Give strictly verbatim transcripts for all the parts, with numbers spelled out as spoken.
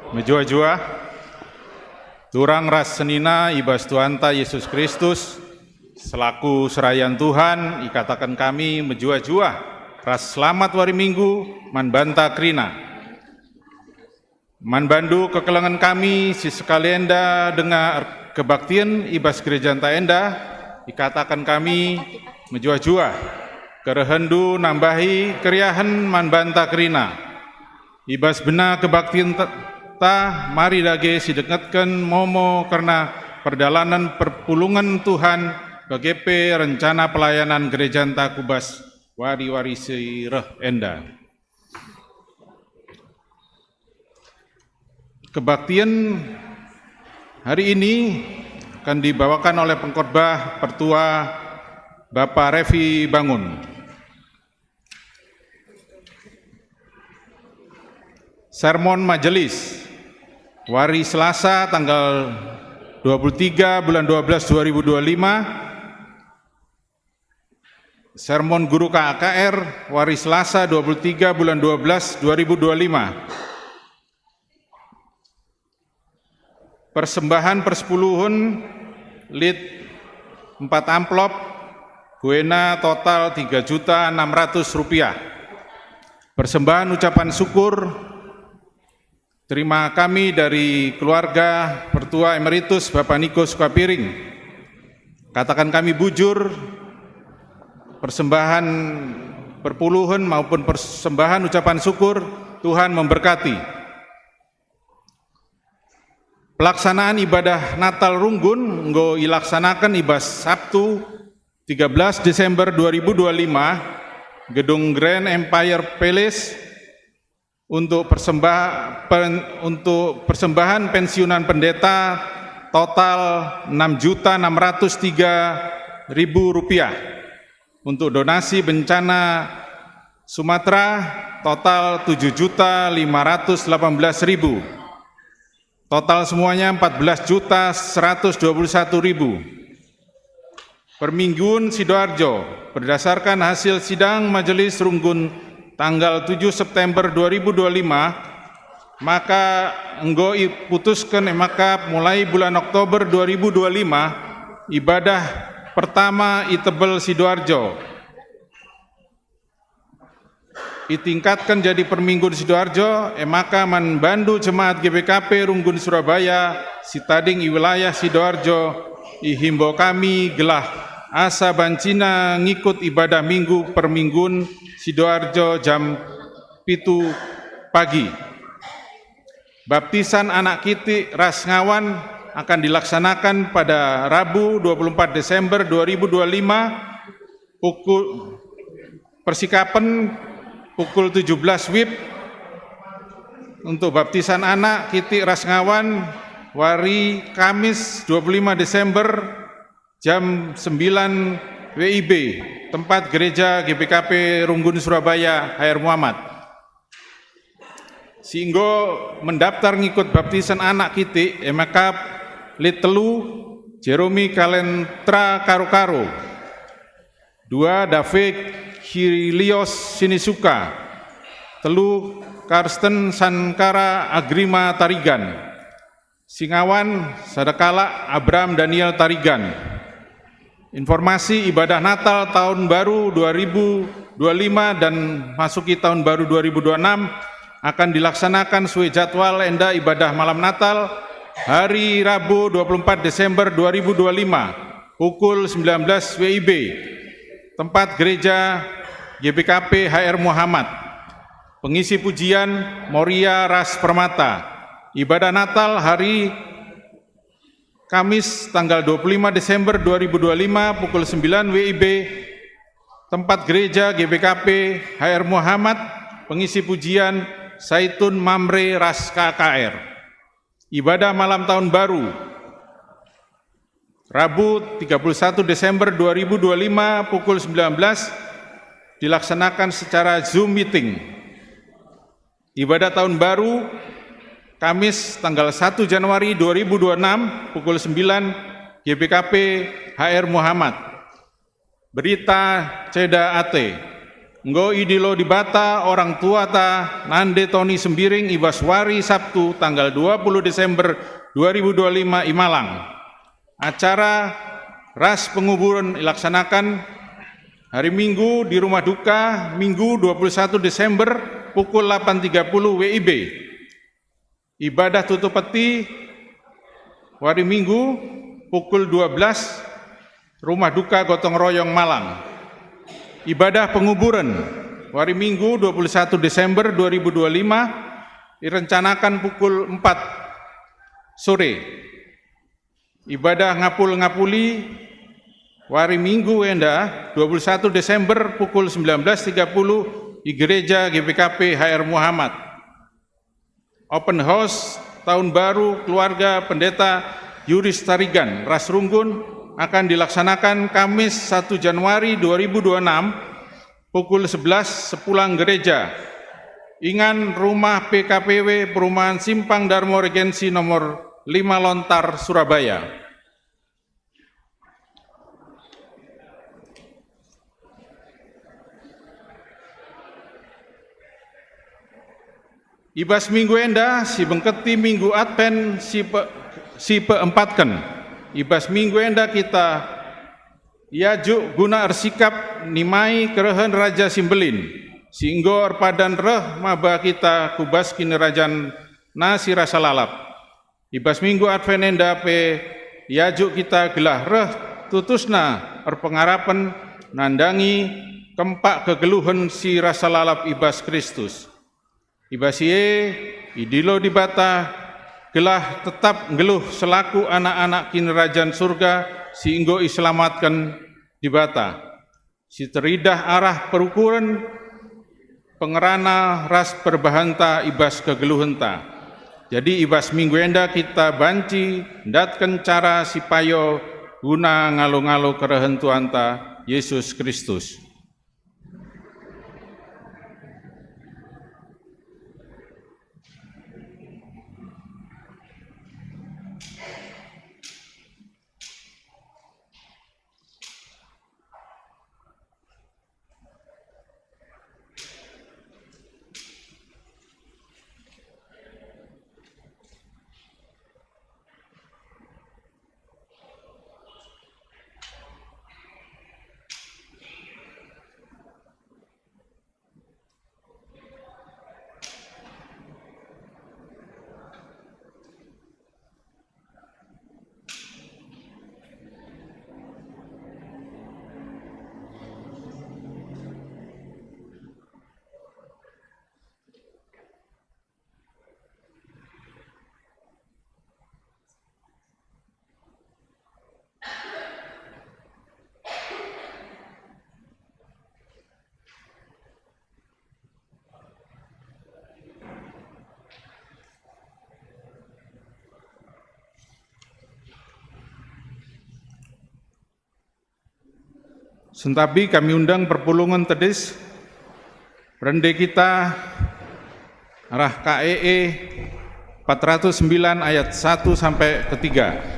Mejuah-juah, turang ras senina i bas Tuhanta Yesus Kristus, selaku serayan Tuhan, ikataken kami mejuah-juah ras selamat wari Minggu man banta kerina. Man bandu kekelengen kami si sekali enda denga er-, kebaktin i bas gerejanta enda, ikataken kami mejuah-juah, kerehenndu nambahi keriahen man banta kerina. I bas bena kebaktin ta-, ta, mari dage sidengetken momo kerna perdalanen perpulungen Tuhan, bage pe rencana pelayanan gerejanta ku bas wari-wari si reh enda. Kebaktin hari ini akan dibawakan oleh pengkhotbah Pertua Bapa Revi Bangun. Sermon Majelis, wari Selasa tanggal dua puluh tiga bulan dua belas dua ribu dua puluh lima. Sermon Guru K A K R, wari Selasa dua puluh tiga bulan dua belas dua ribu dua puluh lima. Persembahan persepuluhen lit empat amplop, buena total tiga juta enam ratus rupiah. Persembahan ucapan syukur terima kami dari keluarga Pertua Emeritus Bapa Niko Sukapiring. Katakan kami bujur, persembahan perpuluhen maupun persembahan ucapan syukur, Tuhan memberkati. Pelaksanaan ibadah Natal Runggun enggo ilaksanaken i bas Sabtu, tiga belas Desember dua ribu dua puluh lima, Gedung Grand Empire Palace, untuk persembah-, pen-, untuk persembahan pensiunan pendeta total enam juta enam ratus tiga ribu rupiah. Untuk donasi bencana Sumatera total tujuh juta lima ratus delapan belas ribu. Total semuanya empat belas juta seratus dua puluh satu ribu. Perminggun Sidoarjo, berdasarkan hasil sidang Majelis Runggun tanggal tujuh September dua ribu dua puluh lima, maka enggo iputusken e maka mulai bulan Oktober dua ribu dua puluh lima, ibadah pertama i Tebel Sidoarjo itingkatken jadi perminggun Sidoarjo, e maka man bandu jemaat G B K P Runggun Surabaya si tading i wilayah Sidoarjo, ihimbau kami gelah asa bancina ngikut ibadah Minggu perminggun Sidoarjo jam pitu pagi. Baptisan anak kitik ras ngawan akan dilaksanakan pada Rabu dua puluh empat Desember dua ribu dua puluh lima, pukul, persikapen pukul tujuh belas wib. Untuk baptisan anak kitik ras ngawan, wari Kamis dua puluh lima Desember, jam sembilan W I B, tempat Gereja G B K P Runggun Surabaya, H R Muhammad. Si enggo mendaftar ngikut baptisan anak kitik, e maka lit telu, Jeromi Kalentra Karo-Karo. Dua, Dave Kirilios Sinisuka. Telu, Karsten Sankara Agrima Tarigan. Si ngawan, sada kalak, Abram Daniel Tarigan. Informasi ibadah Natal Tahun Baru dua ribu dua lima dan masuki Tahun Baru dua ribu dua enam akan dilaksanakan sesuai jadwal enda ibadah malam Natal hari Rabu dua puluh empat Desember dua ribu dua lima, pukul sembilan belas W I B, tempat Gereja G B K P H R Muhammad. Pengisi pujian, Moria ras Permata. Ibadah Natal hari Kamis tanggal dua puluh lima Desember dua ribu dua lima pukul sembilan W I B, tempat Gereja G B K P H R Muhammad, pengisi pujian, Saitun, Mamre ras K K R. Ibadah malam tahun baru, Rabu tiga puluh satu Desember dua ribu dua lima pukul sembilan belas, dilaksanakan secara Zoom meeting. Ibadah tahun baru, Kamis tanggal satu Januari dua ribu dua enam pukul sembilan, G B K P H R Muhammad. Berita Ceda Ate. Enggo idilo Dibata orang tuata nande Tony Sembiring i bas wari Sabtu tanggal dua puluh Desember dua ribu dua lima i Malang. Acara ras penguburan ilaksanakan hari Minggu di rumah duka, Minggu dua puluh satu Desember, pukul delapan tiga puluh W I B. Ibadah tutup peti wari Minggu pukul dua belas, Rumah Duka Gotong Royong Malang. Ibadah penguburan wari Minggu dua puluh satu Desember dua ribu dua lima irencanakan pukul empat sore. Ibadah ngapul-ngapuli wari Minggu enda, dua puluh satu Desember, pukul sembilan belas tiga puluh i Gereja G B K P H R Muhammad. Open House Tahun Baru Keluarga Pendeta Yuris Tarigan ras Runggun akan dilaksanakan Kamis satu Januari dua ribu dua enam, pukul sebelas sepulang gereja. Ingan, Rumah P K P W, Perumahan Simpang Darmo Regensi nomor lima Lontar, Surabaya. I bas minggu enda sibengketi Minggu Advent si pe-, si peempatken. I bas minggu enda kita iajuk guna ersikap nimai kerehen Raja si Mbelin, si enggo erpadan reh maba kita ku bas KinirajanNa si rasa lalap. I bas minggu Advent enda pe iajuk kita gelah reh tutusna erpengarapen nandangi kempak kegeluhen si rasa lalap i bas Kristus. I bas si e, idilo Dibata gelah tetap nggeluh selaku anak-anak Kinirajan Surga si enggo iselamatken Dibata, si teridah arah perukuren, pengerana ras perbahanta i bas kegeluhenta. Jadi i bas minggu enda kita banci ndatken cara si payo guna ngalo-ngalo kerehen Tuhanta Jesus Kristus. Sentabi kami undang perpulungen tedis, rende kita arah K E E empat ratus sembilan ayat satu sampai ketiga.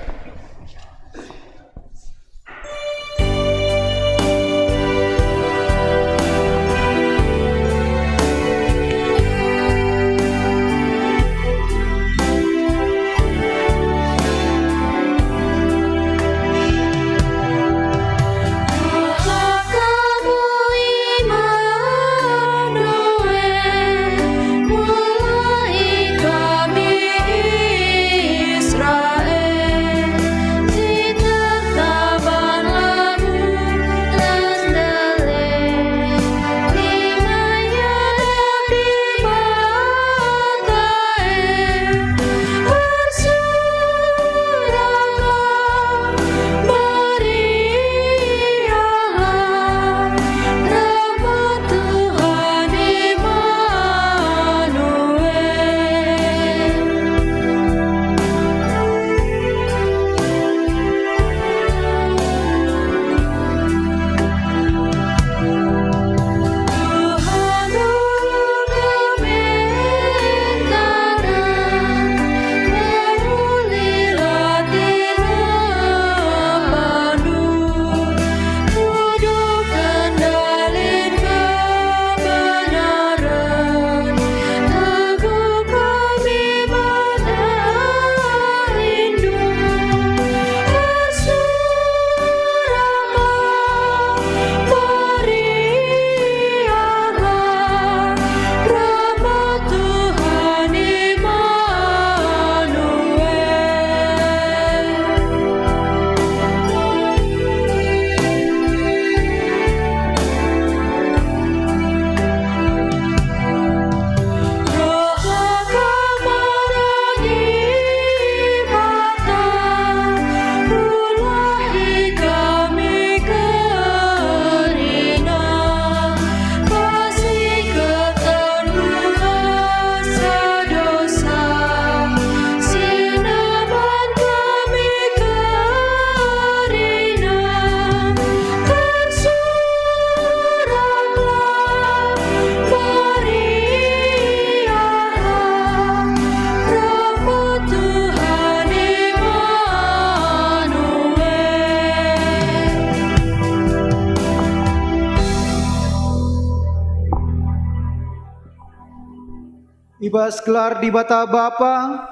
I bas gelar Dibata Bapa,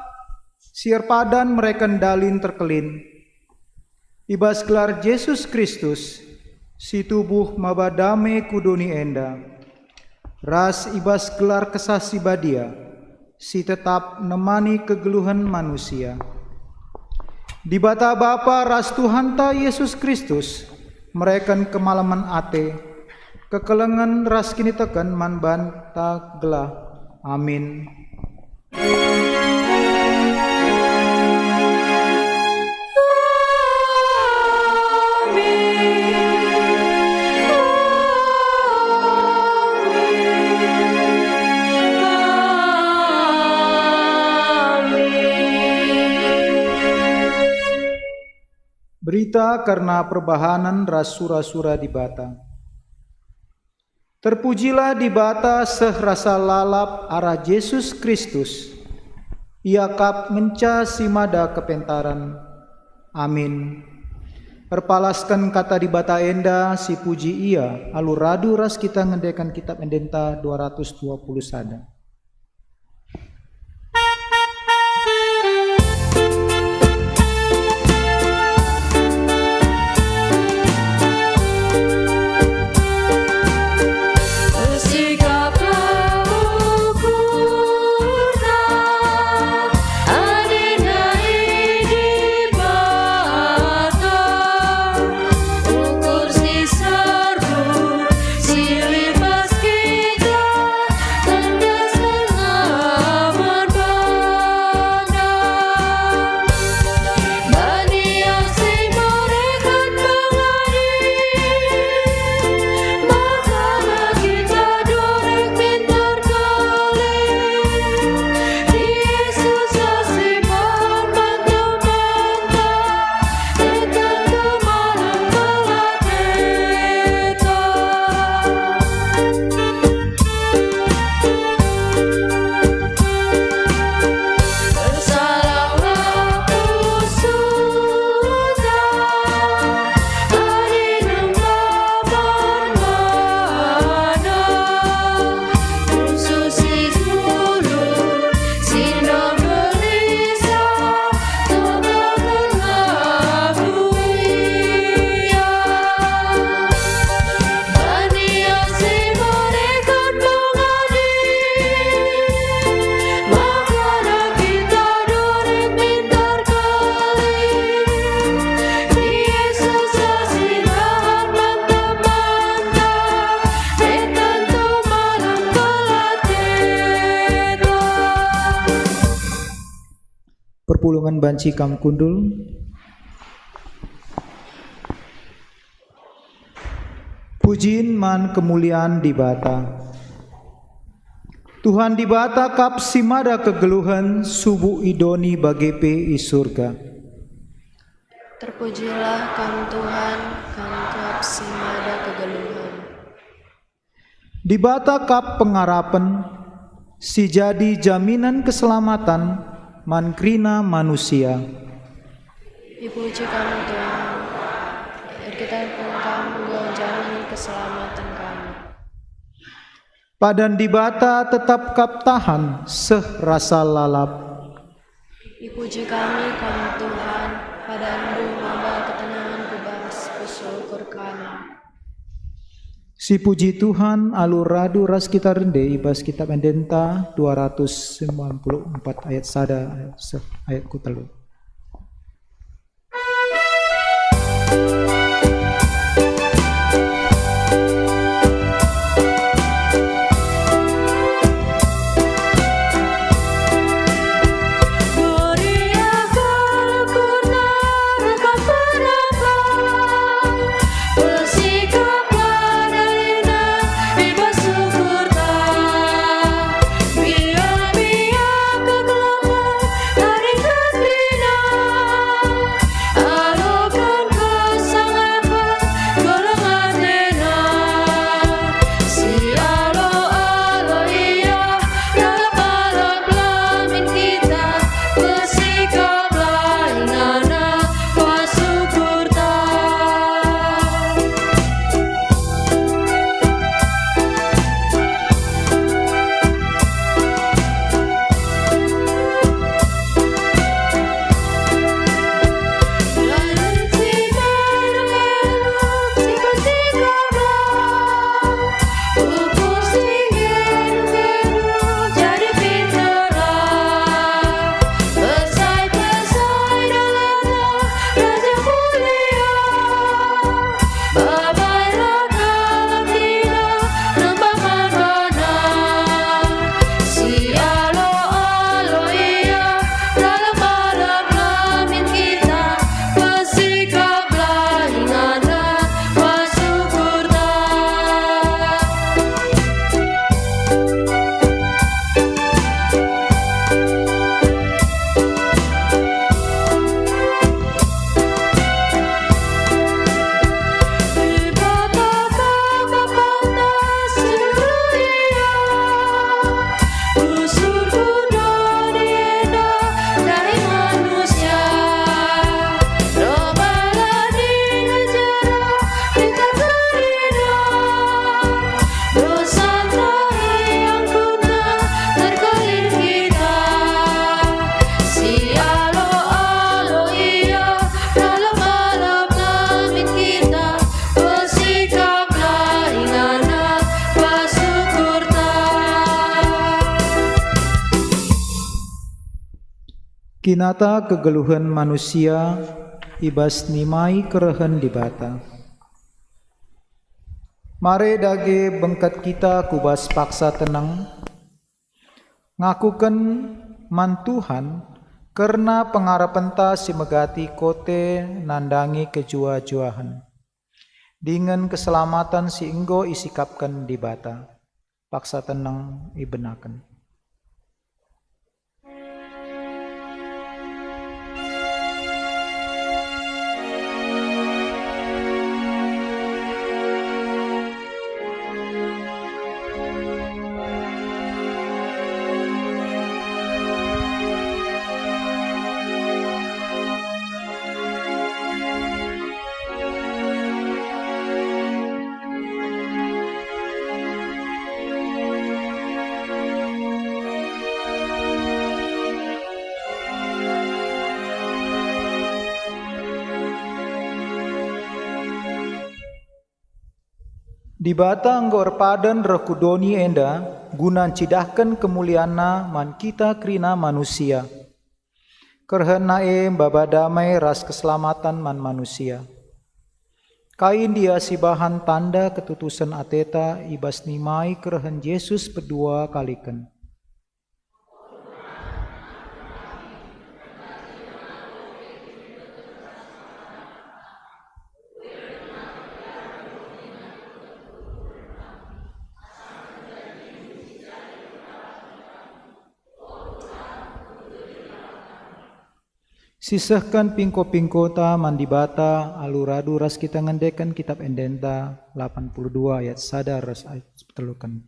si erpadan mereken dalin terkelin, i bas gelar Jesus Kristus, si tubuh maba dame ku doni enda, ras i bas gelar Kesah Si Badia, si tetap nemani kegeluhen manusia. Dibata Bapa ras Tuhanta Jesus Kristus mereken kemalemen ate, kekelengen ras kiniteken man banta gelah. Amin. Berita kerna perbahanen ras sura-sura Dibata. Terpujilah Dibata seh rasa lalap arah Jesus Kristus. Ia kap ngenca si mada kepentaren. Amin. Erpalasken kata Dibata enda, si puji Ia alu radu ras kita ngendeken Kitap Endenta dua ratus dua puluh sada. Sikaplah ukurta, adina i Dibata, ukur si serbuk, si lipas kita, tanda selamat bana. Bani yang si mereken pengadi, maka kita durek minter kali. Yesus si mantap-mantap, tetap kemalan pelateta. Perpulungen banci kam kundul. Pujin man kemulian Dibata. Tuhan Dibata kap si mada kegeluhen, subuk i doni bage pe i Surga. Terpujilah Kam, Tuhan, Kam kap si mada kegeluhen. Dibata kap pengarapen, si jadi jaminen keselamaten man kerina manusia. Ipuji Kam, Tuhan, erkiteken Kam enggo njamin keselamaten kami. Padan Dibata tetap kap tahan seh rasa lalap. Ipuji kami Kam, Tuhan, padanNdu maba ketenangen ku bas pusuh ukur kami. Sipuji Tuhan alu radu ras kita rende i bas Kitap Endenta dua ratus sembilan puluh empat ayat sada seh ayat ku telu. Binata kegeluhen manusia i bas nimai kerehen Dibata. Mari dage bengket kita ku bas paksa teneng, ngakuken man Tuhan kerna pengarapenta si megati kote nandangi kejuah-juahen dingen keselamaten si enggo isikapken Dibata. Paksa teneng ibenaken. Dibata enggo erpadan reh ku doni enda guna ncidahken kemulianNa man kita kerina manusia. KerehenNa e maba damai ras keselamaten man manusia. Kai ndia sibahan tanda ketutusen ateta i bas nimai kerehen Jesus pedua kaliken? Sisehken pingko-pingkota man Dibata alu radu ras kita ngendeken kitap endenta lapan puluh dua ayat sada ras ayat teluken.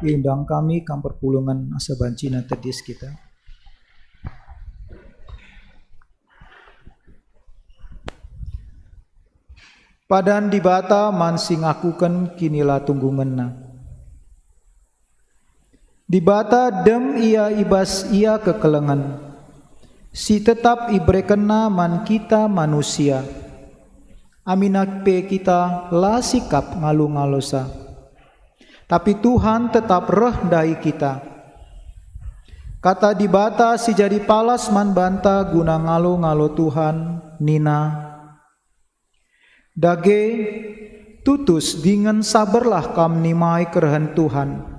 Iundang kami kam perpulungen asa bancina tedis kita. Padan Dibata man si ngakuken kinilatunggungenNa. Dibata dem ia i bas ia kekelengen, si tetap iberekenNa man kita manusia. Aminna pe kita la sikap ngalu-ngalusa. Tapi Tuhan tetap reh ndai kita. Kata Dibata si jadi palas man banta guna ngalo-ngalo Tuhan, nina, "Dage, tutus dingen saberlah kam nimai kerehen Tuhan.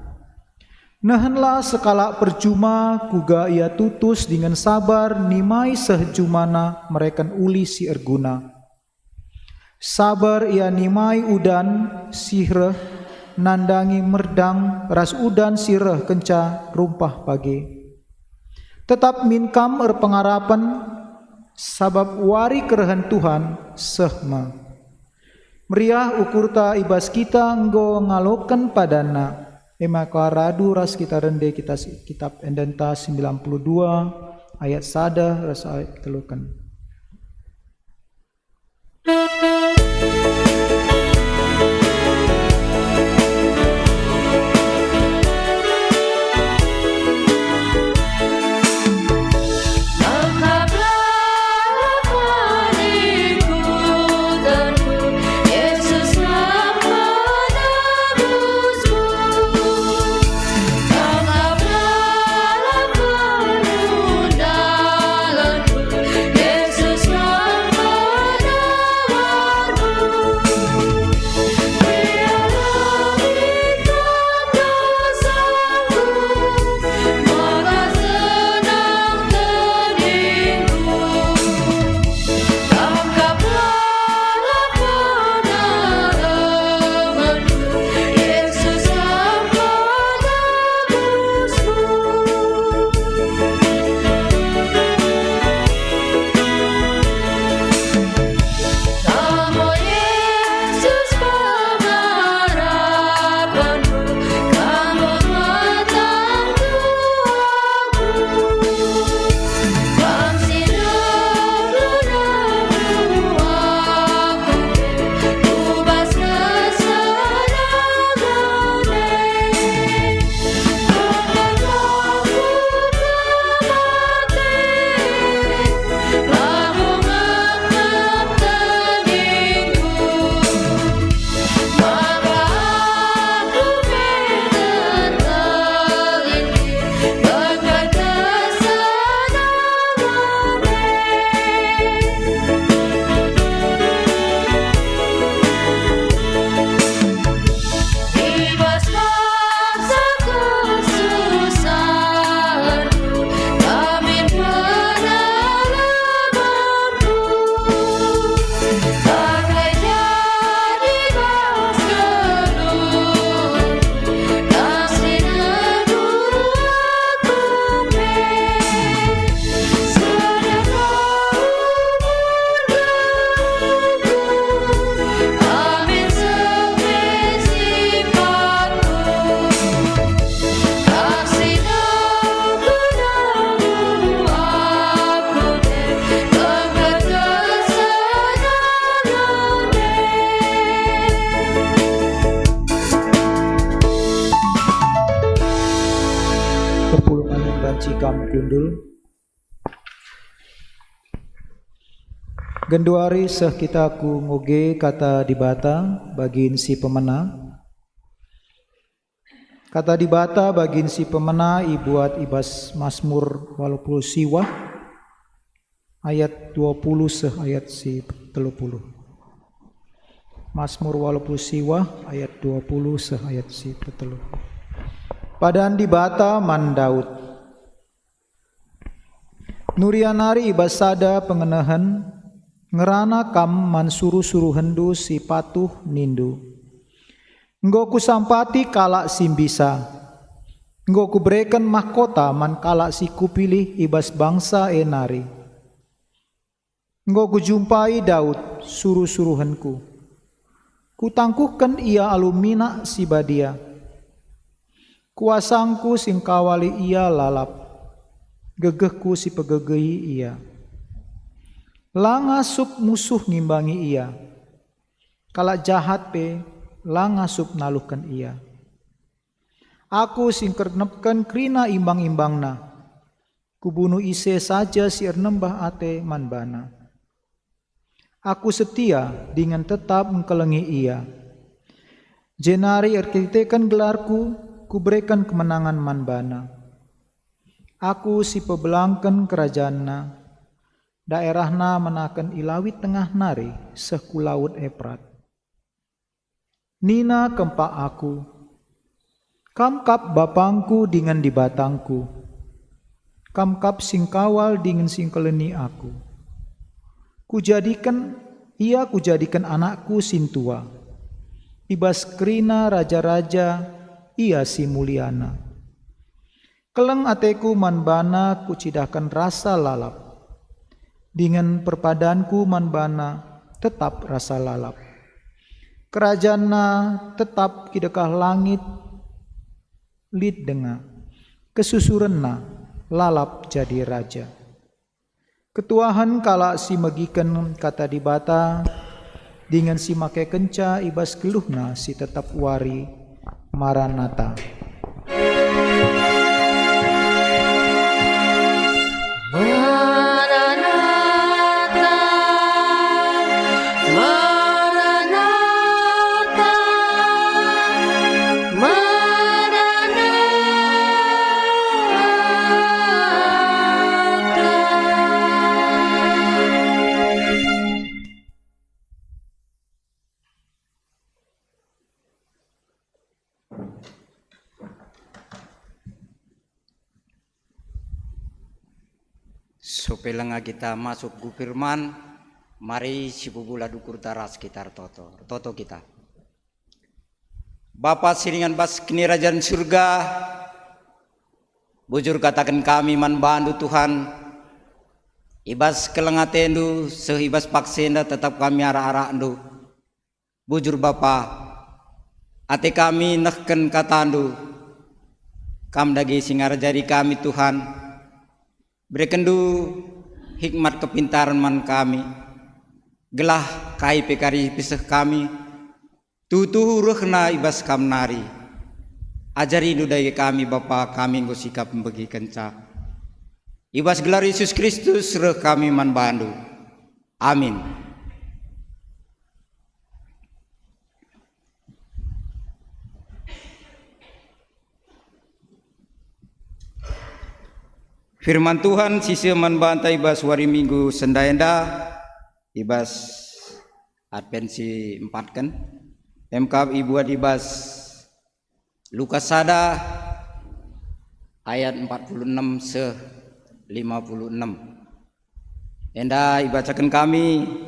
Nehenlah sekalak perjuma kuga ia tutus dingen sabar nimai seh jumana mereken ulih si erguna. Sabar ia nimai udan si reh nandangi merdang ras udan si reh kenca rumpah page. Tetap min kam erpengarapen, sabap wari kerehen Tuhan seh me. Meriah ukurta i bas kita enggo ngaloken padanNa." E maka radu ras kita rende kita si-, kitab endenta sembilan puluh dua ayat sada ras ayat keteluken. Perpulungen banci kam kundul. Genduari seh kita ku ngoge Kata Dibata bagin si pemena. Kata Dibata bagin si pemena ibuat i bas Masmur walu puluh siwah ayat dua puluh seh ayat si telu puluh. Masmur walu puluh siwah ayat dua puluh seh ayat si telu puluh. Padan Dibata man Daud. Nuria nari i bas sada pengenehen, ngerana kam man suruh-suruhenndu si patuh nindu, "Enggo kusampati kalak si mbisa, enggo kubereken mahkota man kalak si kupilih i bas bangsa e nari." Enggo kujumpai Daud, suruh-suruhenku. Kutangkuhken ia alu minak si badia. Kuasangku si engkawali ia lalap, gegehku si pegegehi ia. La ngasup musuh ngimbangi ia. Kalak jahat pe la ngasup naluhken ia. Aku si ngkernepken kerina imbang-imbangna. Kubunuh ise saja si ernembeh ate man bana. Aku setia dingen tetap ngkelengi ia. Jenari erkiteken gelarku, kubereken kemenangan man bana. Aku si pebelangken kerajanna, daerahna menaken i lawit tengah nari seh ku Laut Eprat. Nina kempak aku, "Kam kap Bapangku dingen Dibatangku. Kam kap si ngkawal dingen si ngkeleni aku. Kujadiken, ia kujadiken anakku sintua. I bas kerina raja-raja ia si muliana." Keleng ateku man bana kucidahken rasa lalap, dingen perpadanku man bana tetap rasa lalap. Kerajanna tetap kidekah langit lit denga, kesusurenna lalap jadi raja. Ketuahen kalak si megiken Kata Dibata dingen si makekenca i bas geluhna si tetap wari. Maranata. Maranata, Maranata, Maranatha. Sope langa kita masuk ku firman, mari sipebula dukurta ras kita ertoto. Ertoto kita. Bapa si ringan bas Kinirajan Surga, bujur kataken kami man bandu, Tuhan, i bas keleng atendu seh i bas paksa enda tetap kami arak-arakndu. Bujur Bapa, ate kami nehken katandu. Kam dage si ngajari kami, Tuhan. Berekenndu hikmat kepintaren man kami, gelah kai pe kari piseh kami, tuhu-tuhu rehna i bas Kam nari. Ajarindu dage kami, Bapa, kami enggo sikap mbegikenca. I bas gelar Yesus Kristus reh kami man bandu. Amin. Firman Tuhan si seh man banta i bas wari Minggu si enda, i bas Advent si empatken, emkap ibuat i bas Lukas sada ayat empat puluh enam seh lima puluh enam. Enda ibacaken kami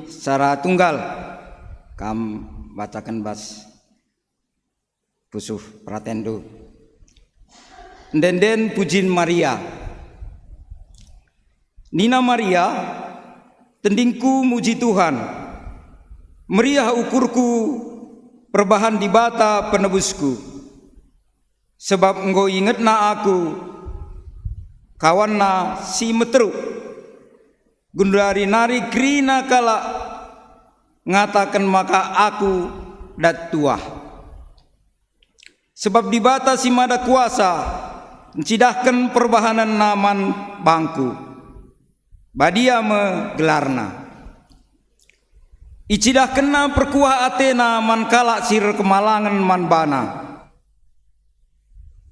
secara tunggal. Kam bacaken bas pusuh peratenndu. Ende-enden pujin Maria. Nina Maria, "Tendingku muji Tuhan, meriah ukurku perbahan Dibata Penebusku, sebab enggo ingetna aku kawanna si meteruk. Genduari nari kerina kalak ngataken maka aku dat tuah." Sebab Dibata si Mada Kuasa ncidahken perbahanenNa man bangku. Badia me gelarNa. IcidahkenNa perkuah ateNa man kalak si erkemalangen man baNa.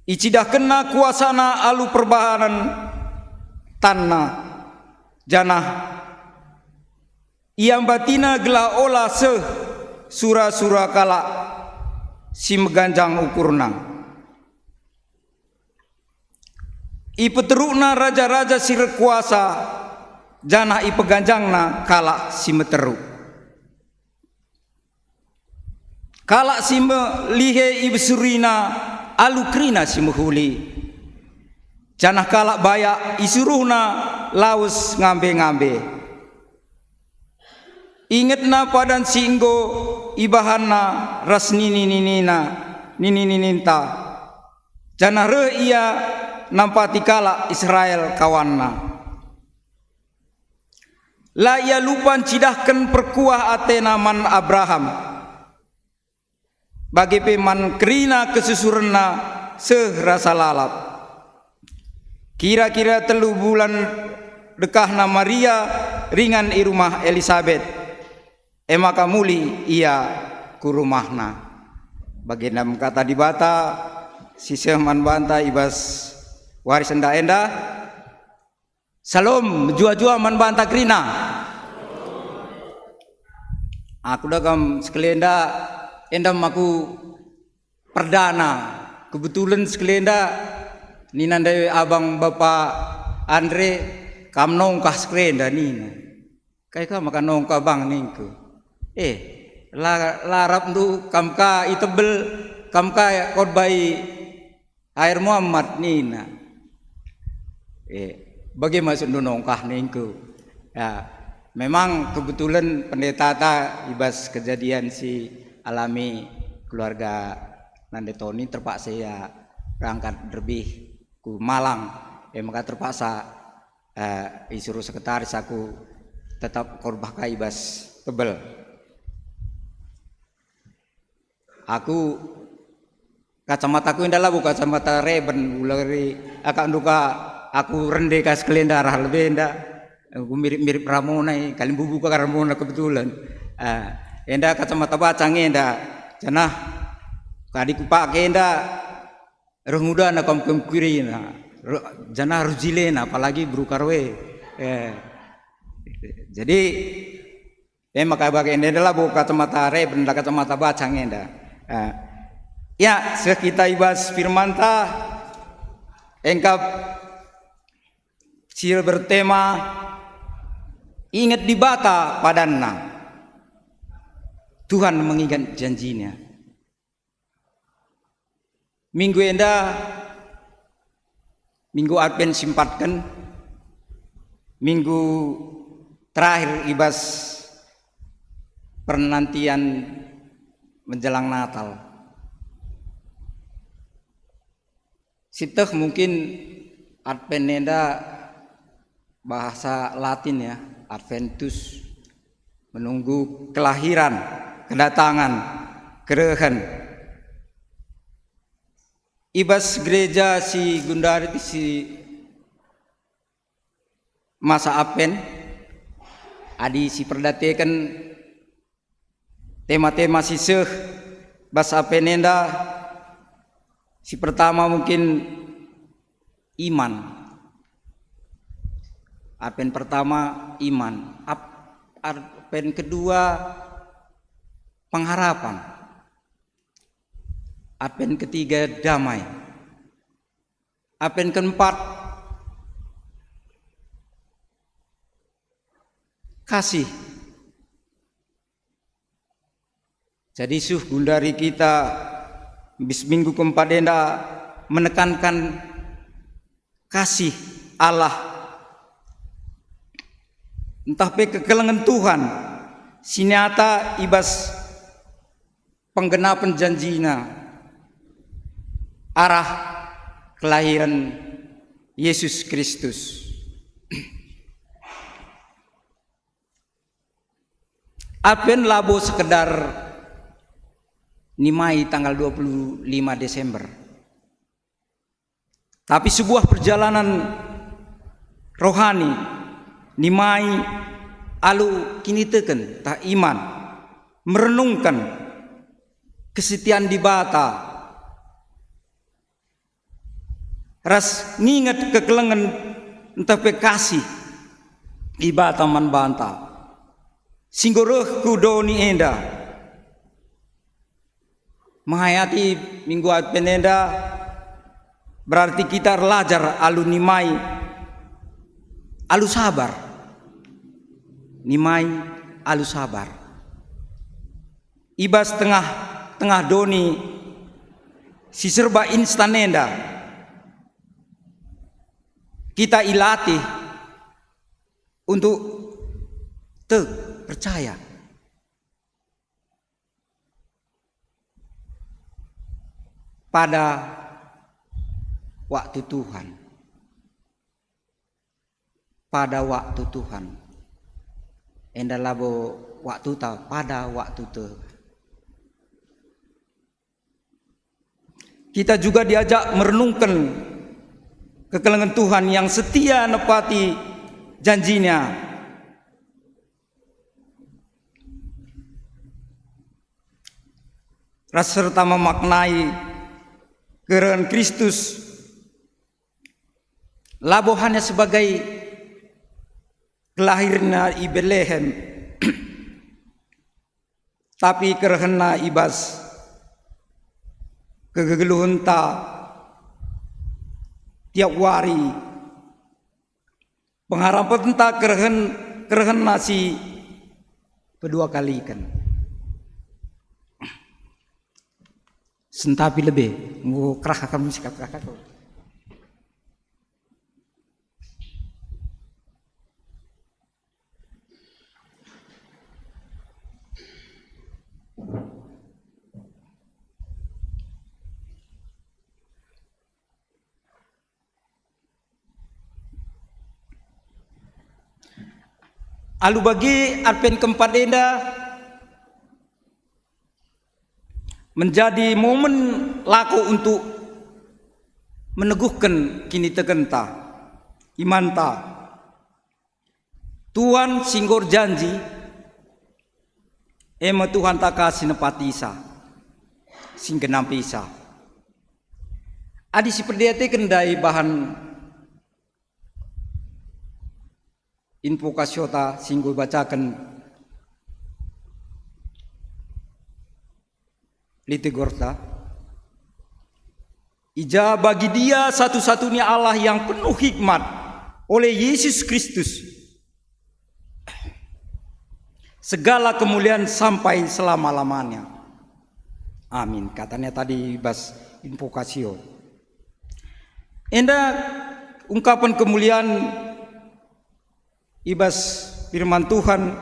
IcidahkenNa kuasaNa alu perbahanen tanNa, janah iambatiNa gelah ola seh sura-sura kalak si meganjang ukurna. IpeterukNa raja-raja si erkuasa, janah ipeganjangNa kalak si meteruk. Kalak si melihe ibesuriNa alu kerina si mehuli, janah kalak bayak isuruhNa lawes ngambe-ngambe. IngetNa padan si enggo ibahanNa ras nini-ninina, nini-nininta, janah reh Ia nampati kalak Israel kawanNa. La Ia lupa ncidahken perkuah ateNa man Abraham, bage pe man kerina kesusurenna seh rasa lalap. Kira-kira telu bulan dekahna Maria ringan i rumah Elisabet, e maka mulih ia ku rumahna. Bagenda me Kata Dibata si seh man banta i bas wari sendah enda. Salom, mejuah-juah man banta kerina. Aku da kam sekelenda, enda me aku perdana. Kebetulan sekelenda nina ndai abang bapa Andre, kam nongkah sekelenda nina. Kai ka maka nongkah bang ningku. Eh, la, la rap ndu kam ka i Tebel, kam ka kotbah i Air Muhammad nina. Eh, bage maksudndu nongkah ningku. Ya, memang kebetulan pendetata i bas kejadian si alami keluarga Nande Toni terpaksa ia berangkat derbih ku Malang. E maka terpaksa, eh, isuruh sekretaris aku tetap kotbah ka i bas Tebel. Aku kacamataku enda labo kacamata Ray-Ban, ulari akap ndu ka aku rende ka sekelenda arah lebe enda. Aku mirip-mirip Ramona i, kalimbubu ka Ramona kebetulan. Ah, enda kacamata bacang enda, janah kadi kupake enda reh ngudana kam kemkirina, reh, janah reh jilena, apalagi beru Karo e. Eh, jadi, e maka bage enda labo kacamata Ray-Ban, kacamata bacang enda. Eh, ya, seh kita i bas firmanta, engkap si bertema, Inget Dibata Padanna. Tuhan mengingat janjinya. Minggu enda, minggu Advent si empatken, minggu terakhir i bas pernantian menjelang Natal. Sieteh mungkin Advent enda bahasa Latin ya, Adventus, menunggu kelahiran, kedatangan, kerehen. I bas gereja si gundari si masa Advent, adi si perdateken tema-tema si seh bas Advent enda, si pertama mungkin iman. Advent pertama iman. Ap-, Advent kedua pengharapan. Advent ketiga damai. Advent keempat kasih. Jadi seh gundari kita bis minggu keempat enda menekankan kasih Allah, ntah pe kekelengen Tuhan si nyata i bas penggenapen janjina arah kelahiran Yesus Kristus. Advent labo sekedar nimai tanggal dua puluh lima Desember, tapi sebuah perjalanan rohani, nimai alu kiniteken tah iman, merenungken kesetian Dibata, ras nginget kekelengen ntah pe kasih Dibata man banta, si enggo reh ku doni enda. Menghayati minggu Advent enda berarti kita erlajar alu nimai, alu sabar. Nimai alu sabar. I bas tengah-tengah doni si serba instan enda, kita ilatih untuk tek, percaya pada waktu Tuhan. Pada waktu Tuhan. Enda labo waktuta, pada waktu Tuhan. Kita juga diajak merenungken kekelengen Tuhan yang setia nepati janjiNa, ras serta memaknai kerehen Kristus labo hanya sebagai kelahirenNa i Betlehem, tapi kerehenNa i bas kegeluhenta tiap wari, pengarapenta kerehen, kerehenNa si pedua kaliken. Sentapi lebe, enggo kerah akan sikap kerah aku. Alu bage, Advent keempat enda menjadi momen lako untuk meneguhken kinitekenta, imanta. Tuhan si enggo erjanji, e me Tuhanta ka si nepatisa, si nggenampisa. Adi siperdiateken ndai bahan invokasiota si enggo ibacaken liturgota, i ja bagi Dia satu-satunya Allah yang penuh hikmat, oleh Yesus Kristus, segala kemulian sampai selama-lamanya. Amin. Katanya tadi bas invokasio. Enda ungkapen kemulian i bas firman Tuhan,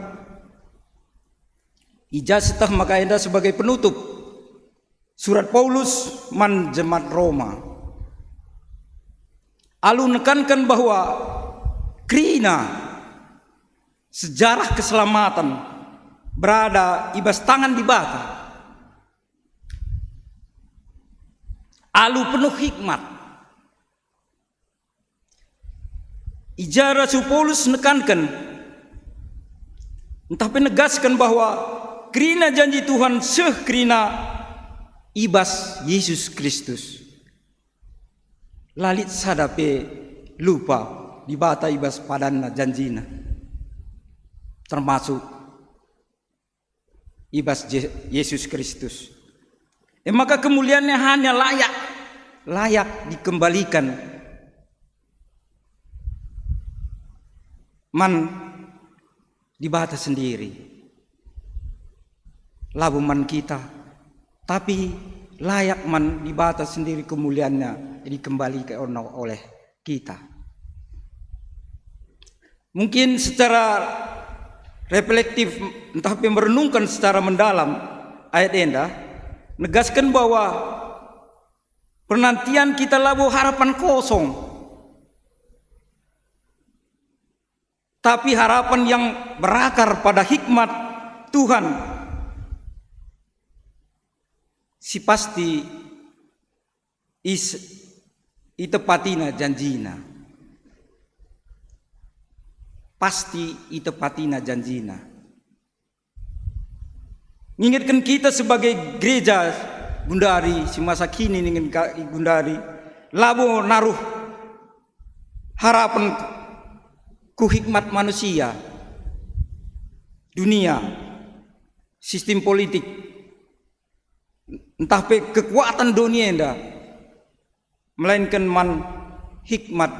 i ja sieteh maka enda sebagai penutup surat Paulus man jemaat Roma. Alu nekanken bahwa kerina sejarah keselamatan berada i bas tangan Dibata. Alu penuh hikmat. I ja Rasul Paulus nekanken, ntah pe negasken bahwa kerina janji Tuhan seh kerina i bas Yesus Kristus. La lit sada pe lupa Dibata i bas padanNa janjiNa, termasuk i bas Je-, Yesus Kristus. E maka kemulianNa hanya layak, layak dikembalikan man Dibata sendiri. Labo man kita, tapi layak man Dibata sendiri kemulianNa dikembalikan oleh kita. Mungkin secara reflektif ntah pe merenungkan secara mendalam ayat enda, negasken bahwa penantian kita labo harapan kosong, tapi harapan yang berakar pada hikmat Tuhan si pasti is-, itepatiNa janjiNa. Pasti itepatiNa janjiNa. Ngingetken kita sebagai gereja gundari si masa kini ningen ka-, gundari, labo naruh harapen ku hikmat manusia, dunia, sistem politik, ntah pe kekuatan doni enda, melainken man hikmat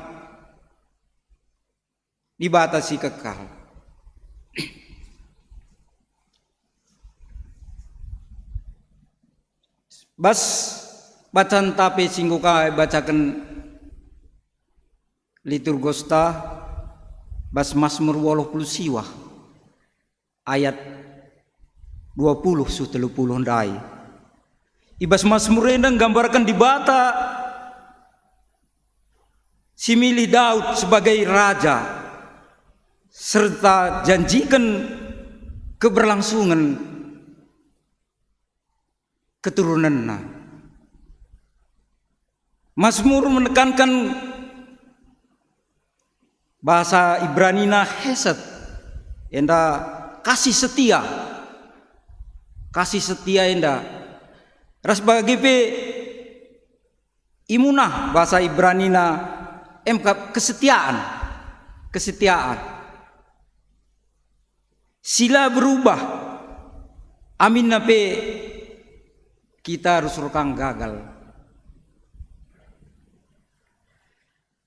Dibata si kekal. Bas bacanta pe si enggo ka ibacaken liturgosta, bas Masmur waluh puluh siwah, ayat dua puluh seh telu puluh ndai. I bas Masmur enda nggambarken Dibata si milih Daud sebagai raja, serta janjiken keberlangsungen keturunenna. Mazmur menekankan bahasa Ibranina hesed, enda kasih setia. Kasih setia enda ras bage pe imunah bahasa Ibranina, em kap kesetiaan, kesetiaan. Si la berubah, aminna pe kita arus rukang gagal.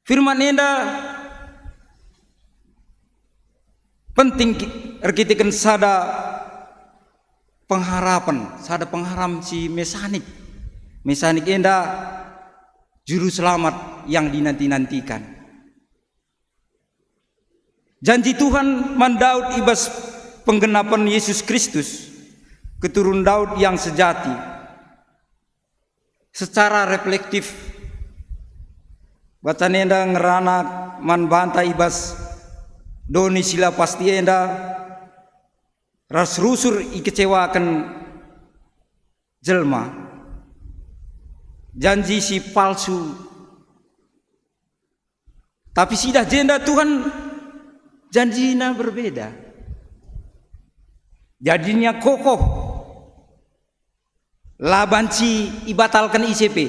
Firman enda penting ki-, erkiteken sada pengharapan, sada pengharam si mesanik. Mesanik enda juru selamat yang dinanti-nantikan. Janji Tuhan man Daud i bas penggenapen Yesus Kristus, keturun Daud yang sejati. Secara reflektif, bacan enda ngerana man banta i bas doni si la pasti enda ras rusur ikecewaken jelma. Janji si palsu. Tapi sidah jenda Tuhan janjina berbeda. Janjina kokoh, la banci ibatalken ise pe.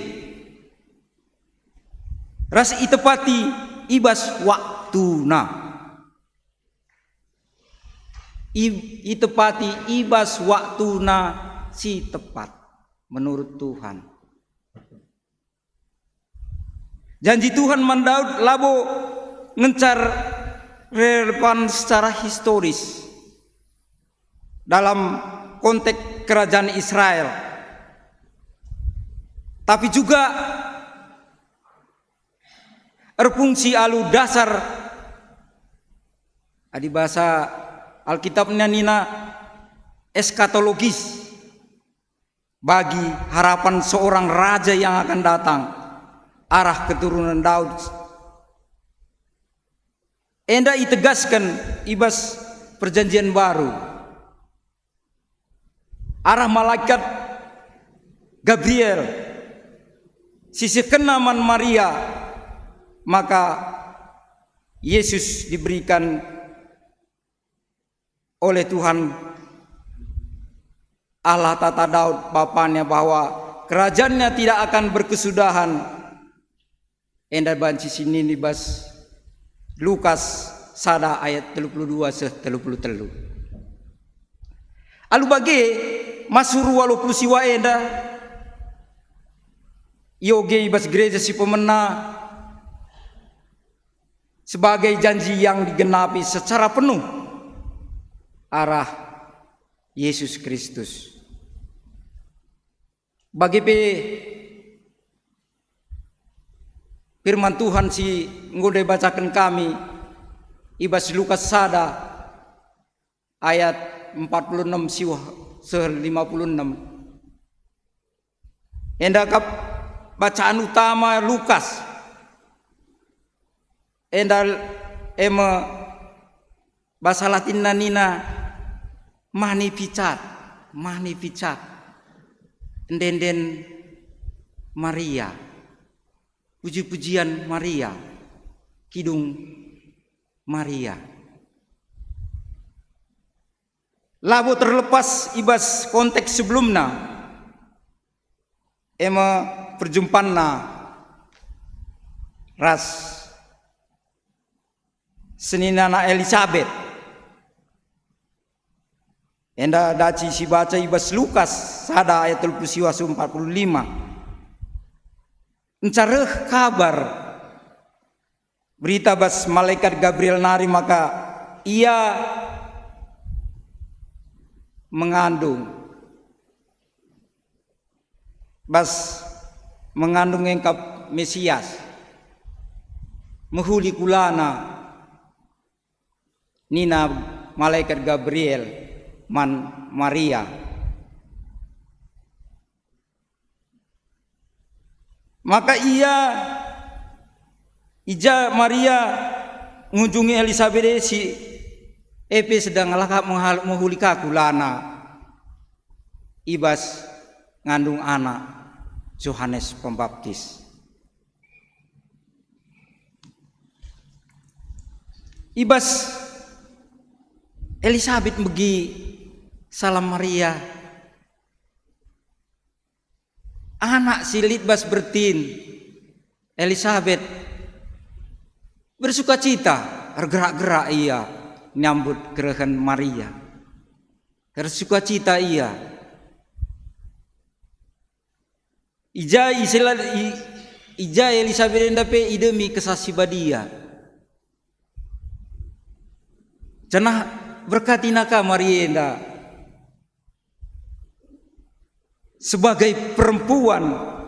Ras itepati i bas waktuna. I-, itepati i bas waktuna si tepat menurut Tuhan. Janji Tuhan man Daud labo ngenca relevan secara historis dalam konteks kerajaan Israel, tapi juga erfungsi alu dasar, adi bahasa Alkitab nina eskatologis, bagi harapan seorang raja yang akan datang arah keturunan Daud. Enda itegasken i bas Perjanjian Baru arah malaikat Gabriel si sekena man Maria, maka Yesus diberikan oleh Tuhan Allah tata Daud bapana bahwa kerajaannya tidak akan berkesudahan. Enda banci si nini bas Lukas sada ayat telu puluh dua seh telu puluh telu. Alu bage, masuru waluh puluh siwa enda ioge i bas gereja si pemena sebagai janji yang digenapi secara penuh arah Yesus Kristus. Bage pe firman Tuhan si enggo ibacaken kami i bas Lukas sada ayat empat puluh enam siwah seh lima puluh enam. Enda kap bacaan utama Lukas. Enda e me bahasa Latinna nina Magnificat, Magnificat. Ende-enden Maria, puji-pujian Maria, kidung Maria. Labo terlepas i bas konteks sebelumna, e me perjumpanna ras seninana Elisabet. Enda daci sibaca i bas Lukas sada ayat telu puluh siwah seh empat puluh lima. Nca reh kabar, berita bas malaikat Gabriel nari maka ia mengandung, bas mengandung engkap Mesias, mehuli kulana, nina malaikat Gabriel man Maria. Maka ia, i ja Maria ngunjungi Elisabet e si e pe sedang lakap mehal-, mehuli ka kulana i bas ngandung anak Johanes Pembaptis. I bas Elisabet megi salam Maria, anak si lit bas bertin Elisabet bersukacita, ergerak-gerak ia nyambut kerehen Maria. Ersukacita ia. I ja i sela-, i, i ja Elisabet enda pe idemi Kesah Si Badia. Janah berkatina ka Maria enda sebagai perempuan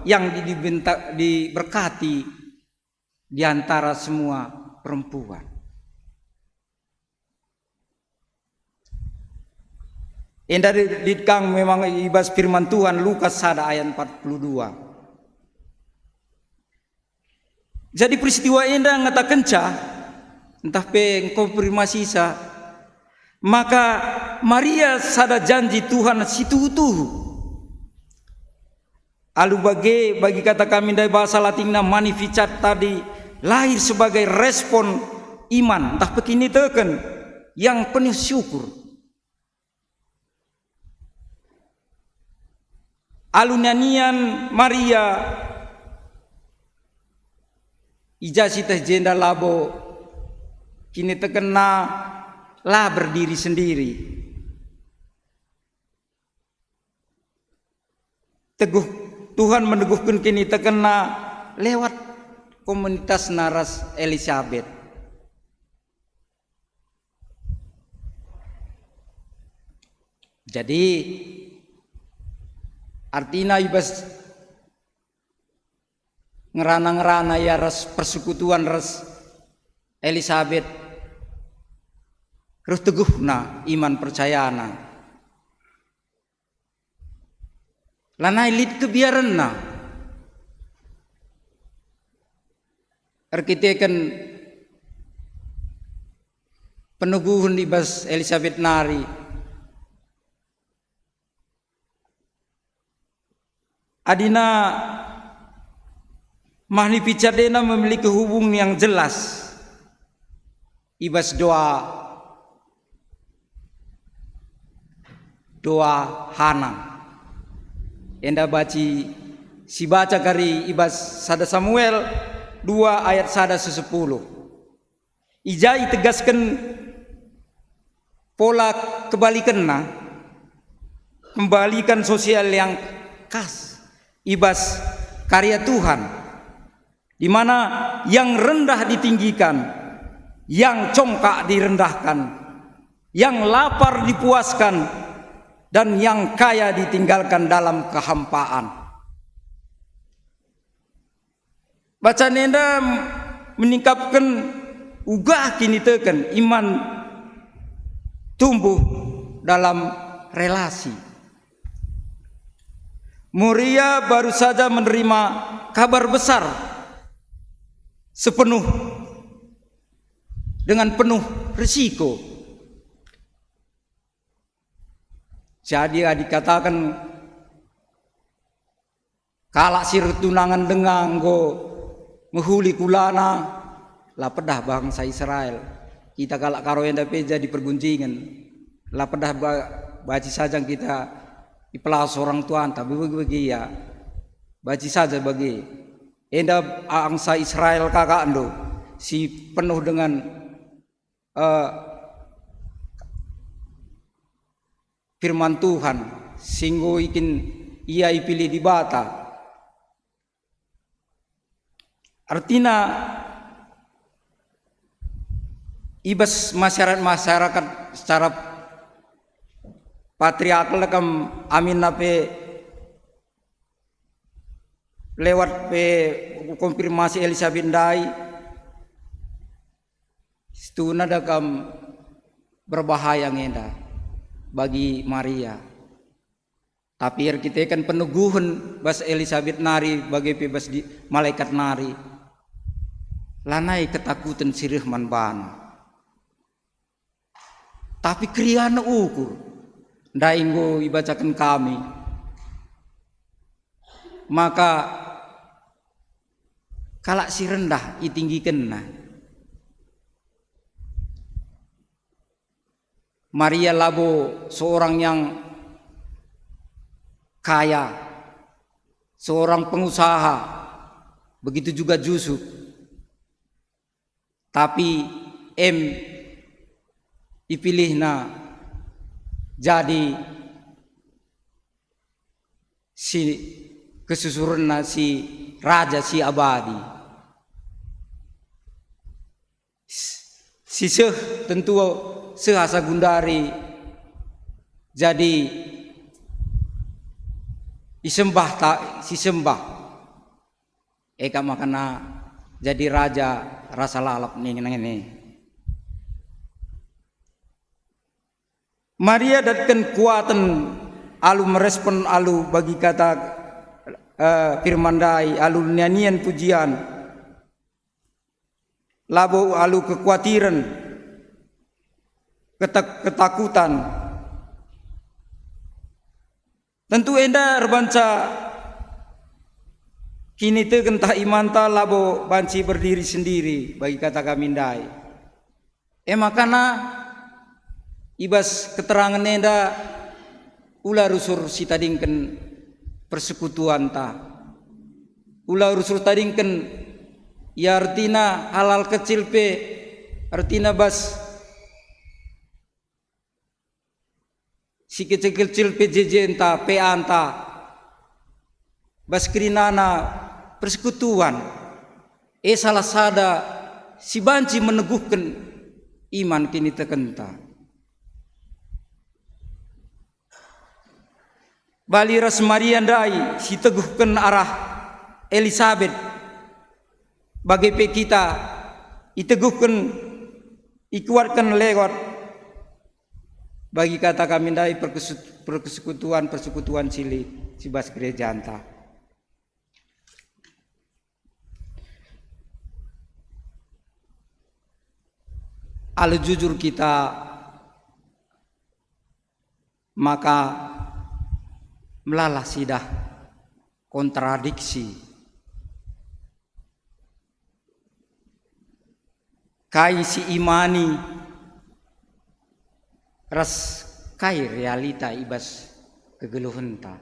yang di-, dibenta-, diberkati di antara semua perempuan. Enda lit kang memang i bas firman Tuhan, Lukas sada ayat empat puluh dua. Jadi peristiwa enda ngatakenca, ntah pe engkonfirmasisa, maka Maria sada janji Tuhan si tuhu-tuhu. Alu bage, bagi kata kami ndai bahasa Latinna Magnificat tadi lahir sebagai respon iman ntah pe kiniteken yang penuh syukur. Alu nanian Maria, i ja sieteh jenda labo kinitekenna la berdiri sendiri. Teguh, Tuhan meneguhken kinitekenna lewat komunitasna ras Elisabet. Jadi, artina i bas ngerana-ngerana ia ras persekutuan ras Elisabet, reh teguhna iman percayana. Lanai lit kebiarenna. Erkiteken peneguhen i bas Elisabet nari, adina Magnificat enda memiliki hubung yang jelas i bas doa, doa Hana. Enda banci sibaca kari i bas sada Samuel dua ayat sada seh sepuluh. I ja itegasken pola kebalikenna, kebalikan sosial yang khas i bas karya Tuhan, di mana yang rendah ditinggikan, yang congkak direndahkan, yang lapar dipuaskan, dan yang kaya ditinggalkan dalam kehampaan. Bacaan enda meningkatken uga kiniteken iman tumbuh dalam relasi. Maria baru saja menerima kabar besar sepenuh, dengan penuh risiko. Jadi, adi kataken kalak si ertunangan denga enggo mehuli kulana, la pedah bangsa Israel. Kita kalak Karo enda pe jadi pergunjingen. La pedah ba-, banci saja kita ipelawes orang tuanta, bagi-bagi ia. Banci saja bagi. Enda bangsa Israel kakakndu, si penuh dengan, eh, firman Tuhan, si enggo ikin ia ipilih Dibata. Artina, i bas masyarakat-masyarakat secara patriarkal kam aminna pe lewat pe konfirmasi Elisabet ndai, situhuna da kam berbahaya ngenda bagi Maria. Tapi erkiteken peneguhen bas Elisabet nari bage pe bas di, malekat nari, lanai ketakuten si reh man bana. Tapi kerina ukur, ndai enggo ibacaken kami, maka kalak si rendah itinggikenna. Maria labo seorang yang kaya, seorang pengusaha, begitu juga Yusuf. Tapi em ipilihna jadi si kesusurenna si raja si abadi. Si seh tentu seh asa gundari jadi isembah ta, sisembah. Eka makana jadi raja rasa lalap ning nengene. Maria datken kuaten alu merespon alu bagi kata, eh, firman ndai alu nianian pujian. Labo alu kekuatiren, ketak-, ketakutan. Tentu enda erbanca kiniteken tah imanta labo banci berdiri sendiri bagi kata kami ndai. E makana i bas keterangen enda ula rusur sitadingken persekutuanta. Ula rusur tadingken, ia ertina hal-hal kecil pe, ertina bas si kecil-kecil pe jejenta, peanta, bas kerinana persekutuan, e salah sada si banci meneguhken iman kinitekenta. Bali ras Maria ndai si teguhken arah Elisabet, bage pe kita iteguhken, ikuatken lewat bagi kata kami ndai perkesu-, persekut-, persekutuan-persekutuan cilik si bas gerejanta. Alu jujur kita, maka melala sidah kontradiksi. Kai si imani ras kai realita i bas kegeluhenta.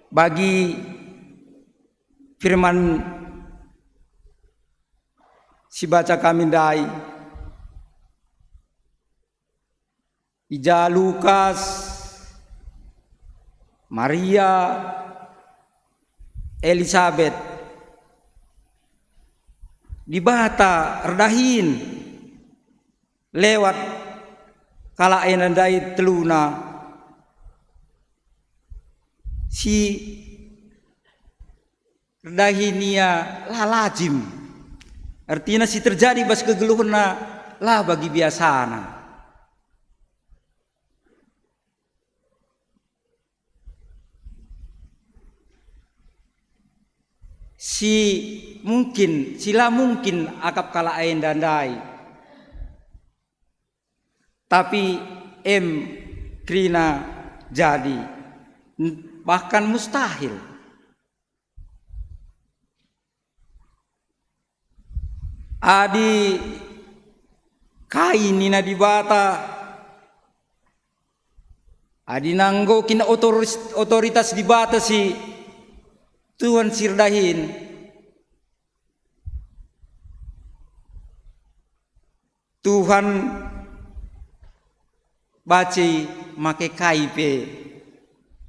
Bagi firman si baca kami ndai, i ja Lukas, Maria, Elisabet, Dibata erdahin lewat kalak enda ndai teluna si erdahin ia la lazim. Ertina si terjadi bas kegeluhenna la bagi biasana. Si mungkin, si la mungkin akap kalak enda ndai. Tapi em kerina jadi, bahkan mustahil. Adi kai nina Dibata, adi nanggo kin otoris-, otoritas Dibata si Tuhan si erdahin, Tuhan banci make kai pe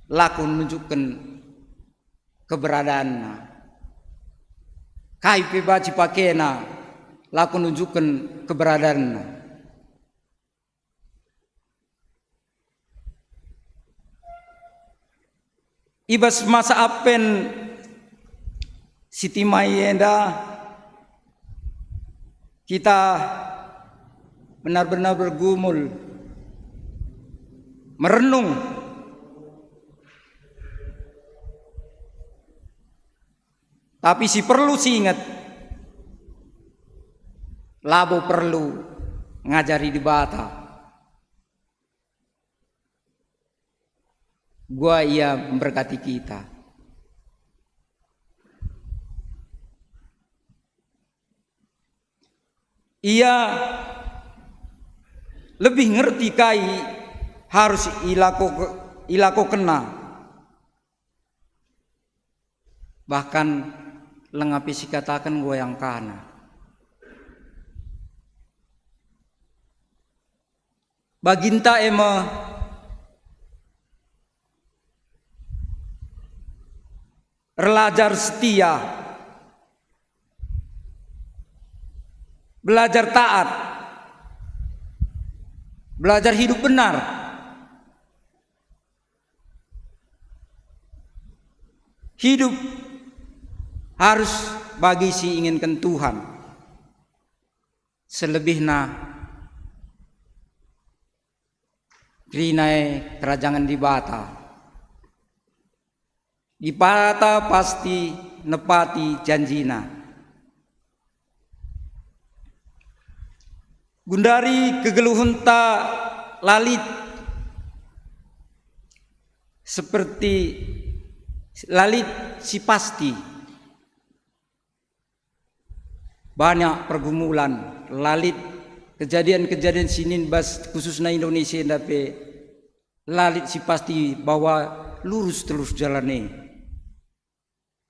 lako nunjukken keberadaanNa. Kai pe banci pakena lako nunjukken keberadaanNa. I bas masa Advent si timai enda, kita benar-benar bergumul, merenung. Tapi si perlu siinget, labo perlu ngajari Dibata. Gua ia mberkati kita. Ia lebih ngerti kai harus ilako-, ilakokenna. Bahkan langa pe sikataken enggo iangkana. Baginta e me erlajar setia, belajar taat, belajar hidup benar. Hidup harus bagi si inginken Tuhan. Selebihna kerina e kerajangen Dibata. Dibata pasti nepati janjina. Gundari kegeluhenta la lit seperti, la lit si pasti. Banyak pergumulan, la lit kejadian-kejadian si nin bas khususna Indonesia enda pe la lit si pasti bahwa lurus terus jalan e.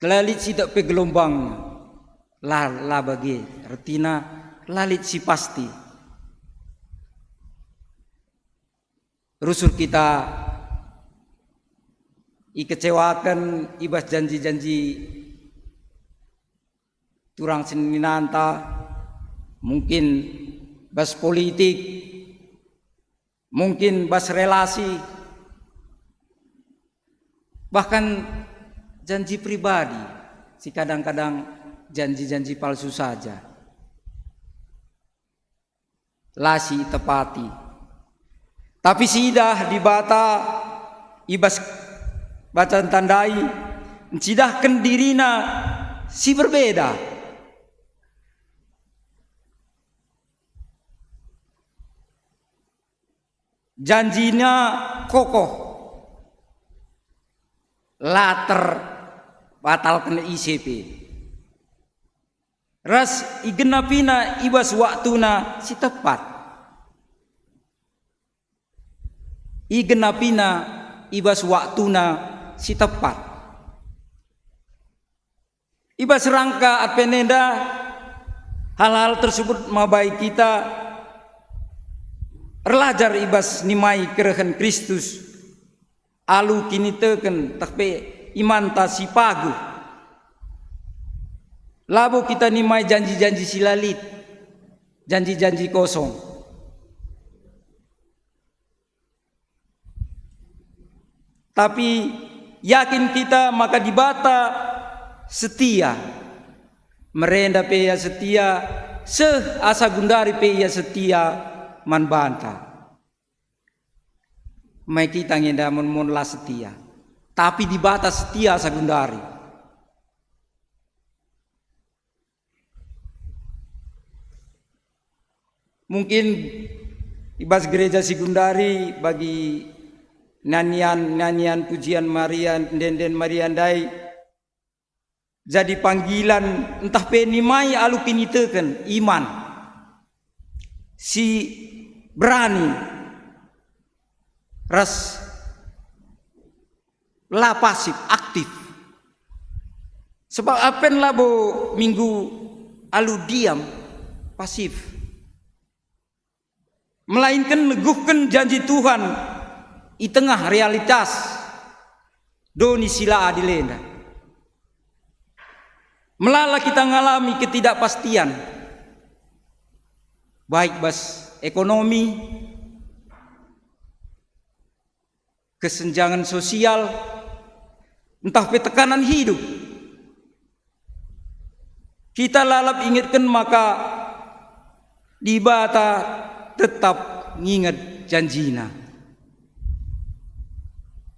La lit si tek pe gelombang, la, la bage, ertina la lit si pasti. Rusur kita ikecewaken i bas janji-janji turang seninanta, mungkin bas politik, mungkin bas relasi, bahkan janji pribadi, si kadang-kadang janji-janji palsu saja. La si itepati. Tapi siidah Dibata i bas bacanta ndai ncidahken diriNa si berbeda. JanjiNa kokoh, la terbatalken ise pe. Ras igenapina i bas waktuna si tepat. Igenapina i bas waktuna si tepat. I bas rangka Advent enda, hal-hal tersebut mabai kita erlajar i bas nimai kerehen Kristus alu kiniteken tah pe imanta si paguh. Labo kita nimai janji-janji si la lit, janji-janji kosong. Tapi yakin kita maka Dibata setia. Merenda pe Ia setia, seh asa gundari pe Ia setia man banta. Mai kita nge enda mon-mon la setia, tapi Dibata setia asa gundari. Mungkin i bas gereja si gundari bagi nanian-nanian pujian Maria, ende-enden Maria ndai, jadi panggilan ntah pe nimai alu kiniteken iman si berani ras la pasif, aktif. Sebab Advent labo minggu alu diam, pasif. Melainken neguhken janji Tuhan i tengah realitas doni si la adil enda. Melala kita ngalami ketidakpastian, baik bas ekonomi, kesenjangan sosial, ntah pe tekanan hidup. Kita lalap ingetken maka Dibata tetap nginget janjiNa.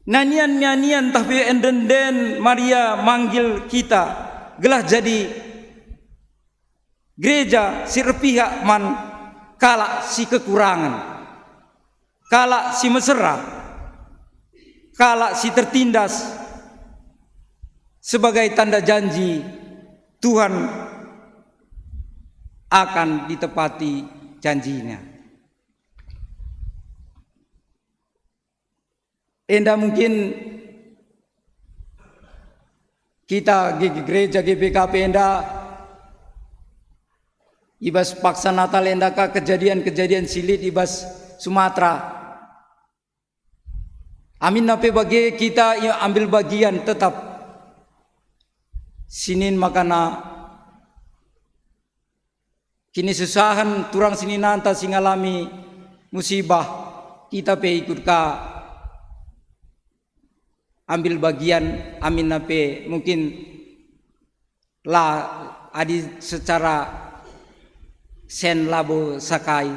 Nanian-nanian ntah pe ende-enden Maria manggil kita gelah jadi gereja si erpihak man kalak si kekurangen, kalak si mesera, kalak si tertindas, sebagai tanda janji Tuhan akan ditepati janjiNa. Enda mungkin kita ge-, ge-, gereja G B K P enda i bas paksa Natal enda ka kejadian-kejadian si lit i bas Sumatera. Aminna pe bage kita ia ambil bagian tetap sinin makana kinisusahen turang seninanta si ngalami musibah, kita pe ikut ka ambil bagian, aminna pe mungkin la adi secara sen labo sakai,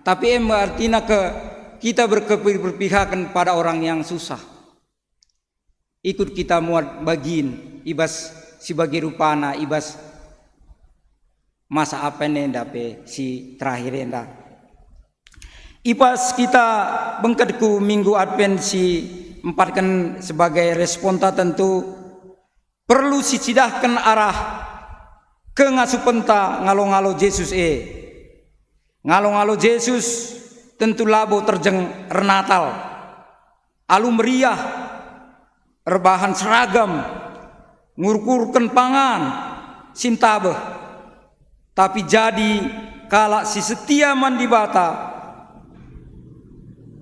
tapi em artina ke kita berkepi-, berpihaken pada orang yang susah. Ikut kita muat bagin i bas si bage rupana i bas masa Advent enda pe si terakhir enda. I bas kita bengket ku Minggu Advent si empatken sebagai responta tentu perlu sicidahken arah kengasupenta ngalo-ngalo Jesus e. Ngalo-ngalo Jesus tentu labo terjeng ernatal. Alu meriah, erbahan seragam, ngurkurken pangan, si ntabeh. Tapi jadi kalak si setia man Dibata,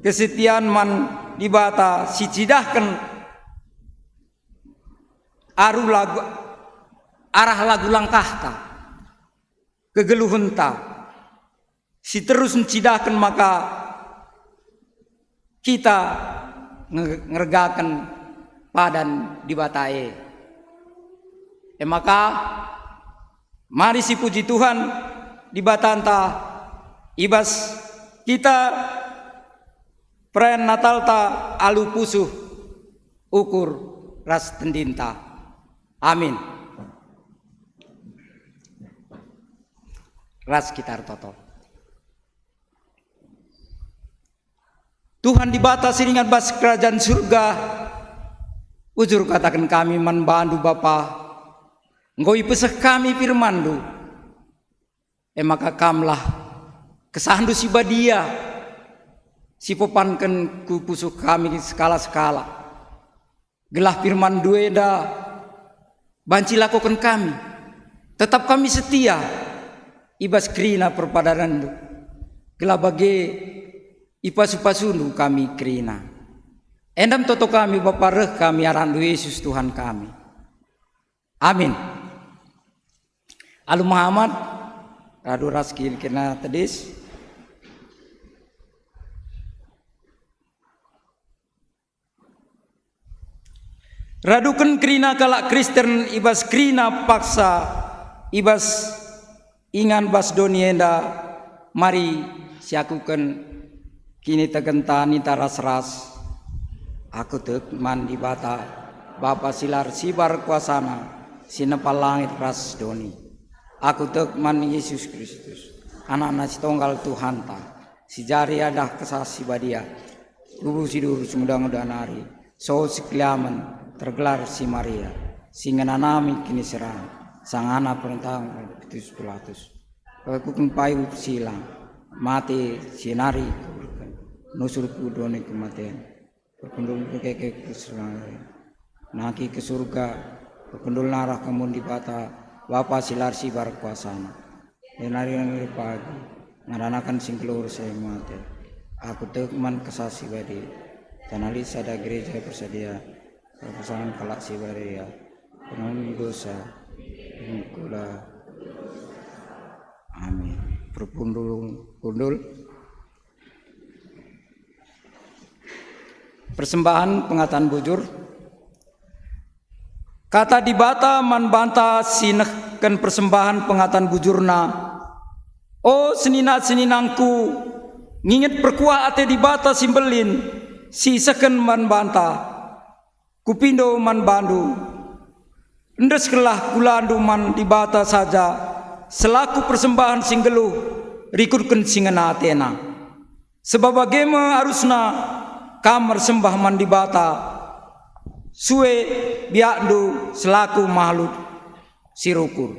kesetian man Dibata sicidahken aru lagu, arah lagu langkahta, kegeluhenta, si terus ncidahken maka kita nge-, ngergaken padan Dibata e. E maka, mari sipuji Tuhan Dibatanta i bas kita perayan Natalta alu pusuh, ukur ras tendinta. Amin. Ras kita ertoto. Tuhan Dibata si ringan bas Kerajaan Surga, ujur kataken kami man bandu, Bapa, enggo ipeseh kami firmanNdu. E maka Kamlah kesahndu si badia si pepanken ku pusuh kami sekala-sekala. Gelah firmanNdu enda banci lakoken kami. Tetap kami setia i bas kerina perpadananNdu. Gelah bage ipasu-pasuNdu kami kerina. Enda me toto kami, Bapa, reh kami arahNdu Yesus Tuhan kami. Amin. Alu mehamat, radu ras kin-, kena tedis. Raduken kerina kalak Kristen i bas kerina paksa, i bas ingan bas doni enda, mari siakuken kinitekenta ninta ras-ras. Aku tek man Dibata, Bapa si la ersibar kuasaNa, si nempa langit ras doni. Aku tek man Yesus Kristus, AnakNa si tonggal Tuhanta, si jari adah Kesah Si Badia, tubuh si durus nguda-nguda nari, so si keliamen, tergelar si Maria, si ngenanami kiniseran, sangana perentang Pontius Pilatus. Pekuken payu silang, mate si nari kuburken, nusur ku doni kematen. Perkundul keke keselamatan. Nangki ke surga, perkundul narah kemun Dibata, Bapa si la ersibar kuasaNa. Jenari nari pagi, ngeranaken si nggeluh si mate. Aku tek man Kesah Si Badia, janah lit sada gereja persadia, perpasangen kalak si badia, pengamun dosa, pengkula. Amin. Perpundul, kundul. Persembahan pengatan bujur. Kata Dibata man banta si nehken persembahan pengatan bujurna, "O senina-seninangku, nginget perkuah ate Dibata si mbelin, si isehken man banta. Kupindo man bandu, endeskenlah kulandu man Dibata saja selaku persembahan si nggeluh rikutken si ngena ateNa. Sebab bage me arusna kam ersembah man Dibata, sue biakndu selaku mahluk si rukur."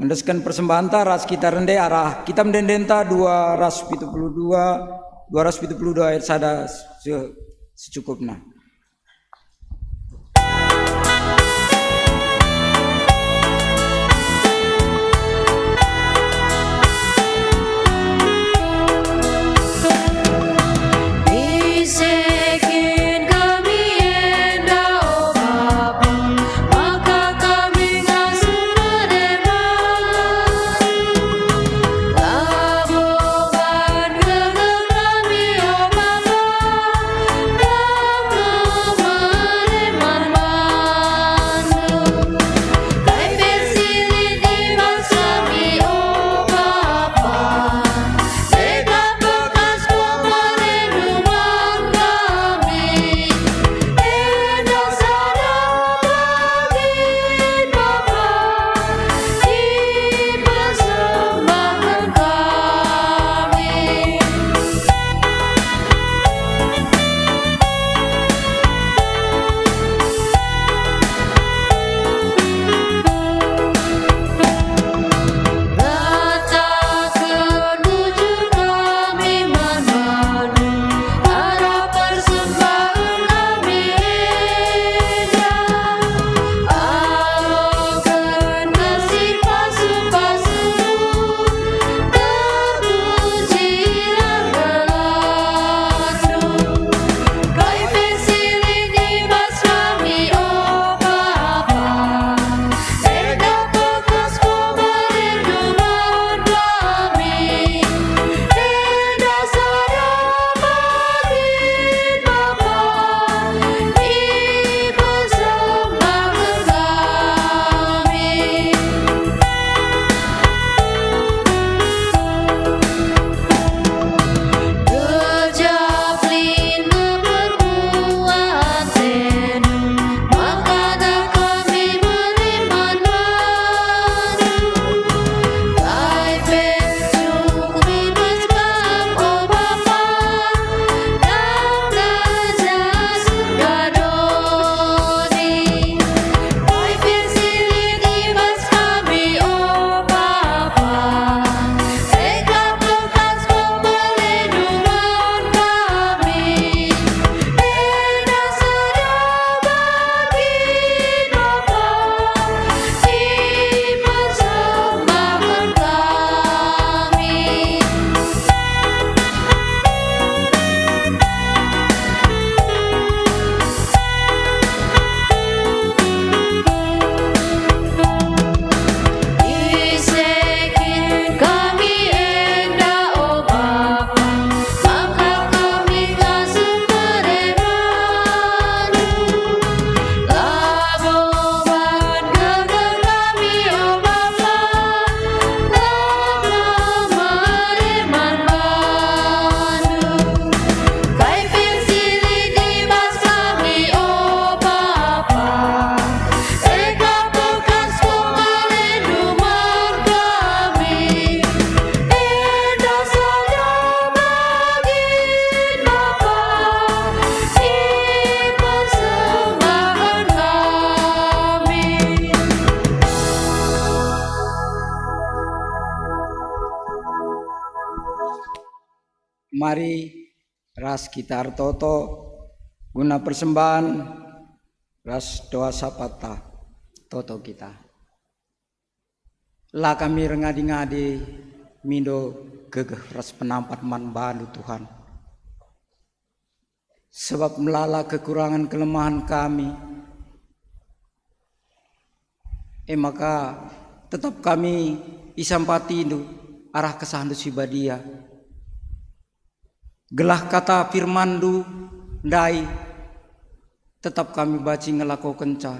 Ngendesken persembahanta ras kita rende arah Kitab Ende-endenta dua ras pitu puluh dua, dua ras pitu puluh dua ayat sada se-, secukupna. Ise kin kami enda, o Bapa, maka kami ngasup man enda? Labo ban gegeh kami, o Bapa, Kam nge meriman bandu. Kai pe si lit i bas kami, o Bapa, e kap bekas pemerindu man kami. Enda sada daging, Bapa, ipersembahken kami. Ngataken bujur kami man bandu, arah persembahen kami enda. Aloken kesipasu-pasundu, terpujilah gelarNdu. Kai pe si lit i bas kami, o Bapa, enda bekas pemerindu man kami. Enda sada daging, Bapa, ipersembahken kami. Gejap lit nge perbuatendu, maka kami meriman bandu. Kai pe cukup i bas Kam, o Bapa, Kam ngajari kami. Kai pe si lit i bas kami, o Bapa, e kap bekas pemerindu man kami. Enda sada daging, Bapa, ipersembahken kami. Ise kin kami enda, o Bapa, maka kami ngasup man enda? Labo ban gegeh kami, o Bapa, labo meriman bandu. Kai pe si lit i bas kami, o Bapa, e kap bekas pemerindu man kami. Enda sada daging, Bapa, ipersembahken kami. Mari ras kita ertoto guna persembahen ras doa sapata. Toto kita. La kami erngadi-ngadi mindo gegeh ras penampat man bandu, Tuhan. Sebab melala kekurangen kelemahen kami, e maka tetap kami isampatindu arah kesahndu si badia. Gelah kata firmanndu ndai tetap kami banci ngelakokenca,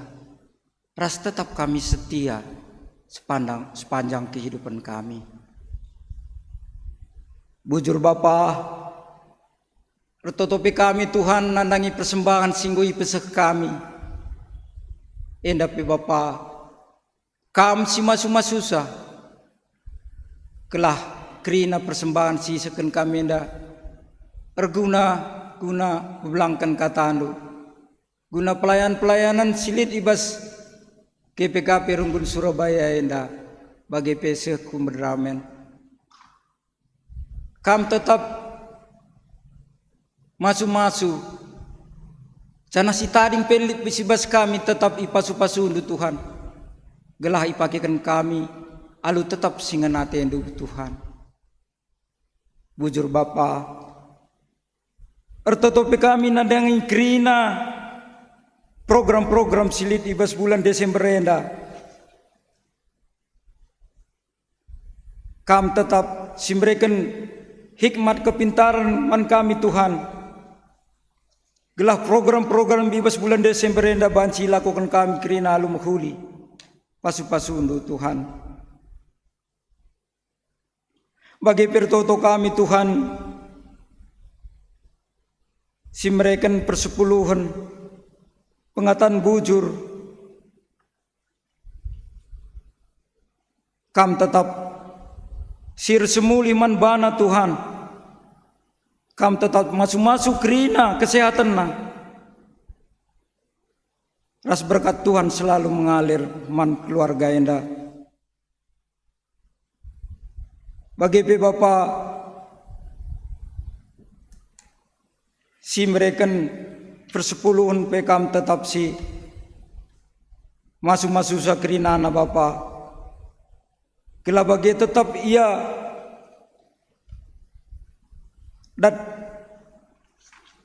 ras tetap kami setia sepandang-, sepanjang kehidupan kami. Bujur Bapa, ertoto pe kami, Tuhan, nandangi persembahen si enggo ipeseh kami. Enda pe Bapa, Kam si masu-masusa, gelah kerina persembahen si isehken kami enda erguna guna pebelangken katandu, guna pelayan-pelayanen si lit i bas G P K P Runggun Surabaya enda, bage pe seh ku Medramen. Kam tetap masu-masu Janah si tading pe lit si bas kami tetap ipasu-pasundu, Tuhan, gelah ipakeken kami alu tetap si ngena atendu, Tuhan. Bujur Bapa, ertoto pe kami nandangi kerina program-program si lit i bas bulan Desember enda. Kam tetap si mereken hikmat kepintaren man kami, Tuhan, gelah program-program i bas bulan Desember enda banci ilakoken kami kerina alu mehuli pasu-pasundu, Tuhan. Bage pe ertoto kami, Tuhan, si mereken persepuluhen, pengatan bujur, Kam tetap si ersemulih man bana, Tuhan. Kam tetap masu-masu kerina kesehatenna. Ras berkat Tuhan selalu mengalir man keluarga enda. Bage pe Bapa, si mereken persepuluhen pe Kam tetap si masu-masusa kerinana, Bapa. Gelah bage tetap ia dat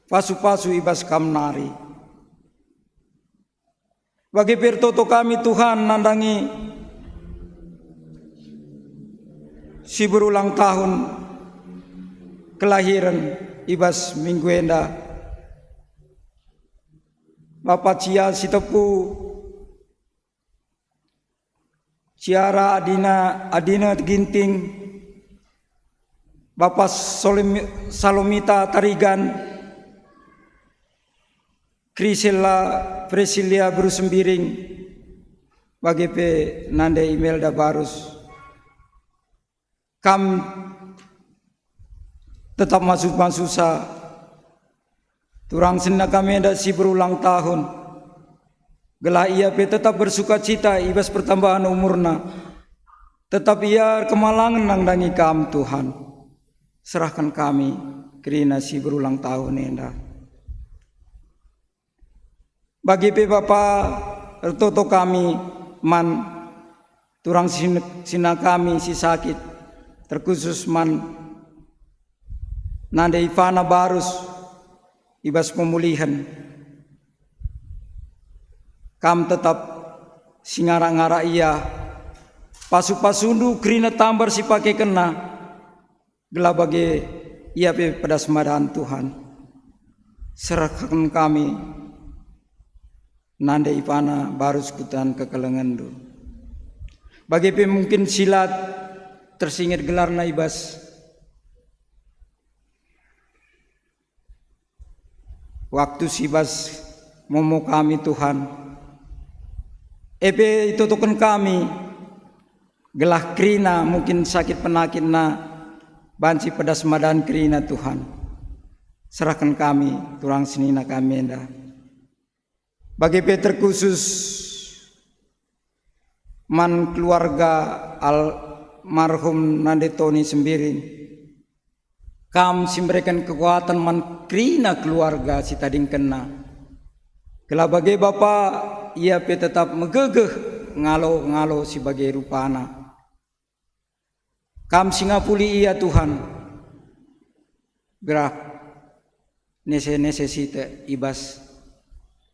pasu-pasu i bas Kam nari. Bage pe ertoto kami, Tuhan, nandangi si berulang tahun kelahiren i bas minggu enda. Bapa Cia Sitepu, Ciara adina, adina Ginting, Bapa Solem-, Salomita Tarigan, Krisella Presilia Beru Sembiring, bage pe nande Imelda Barus. Kam tetap masu-masusa turang senina kami enda si berulang tahun, gelah ia pe tetap bersukacita i bas pertambahan umurna. Tetap ia erkemalangen nandangi Kam, Tuhan. Serahken kami kerina si berulang tahun enda. Bage pe Bapa, ertoto kami man turang sin-, senina kami si sakit, terkhusus man nande Ivana Barus i bas pemulihen. Kam tetap si ngarak-ngarak ia, pasu-pasundu kerina tambar si pakekenna, gelah bage ia pe pedas madan, Tuhan. Serahken kami nande Ivana Barus ku tan kekelengenNdu. Bage pe mungkin si la tersinget gelarna i bas waktu si bas momo kami, Tuhan. E pe itotoken kami, gelah kerina mungkin sakit penakitna banci pedas madan kerina, Tuhan. Serahken kami turang senina kami enda. Bage pe terkhusus man keluarga almarhum Nande Toni Sembiring. Kam si mereken kekuatan man kerina keluarga si tadingkenna. Gelah bage Bapa, ia pe tetap megegeh ngalo-ngalo si bage rupana. Kam si ngapuli ia, Tuhan, gelah nese-nese sitik i bas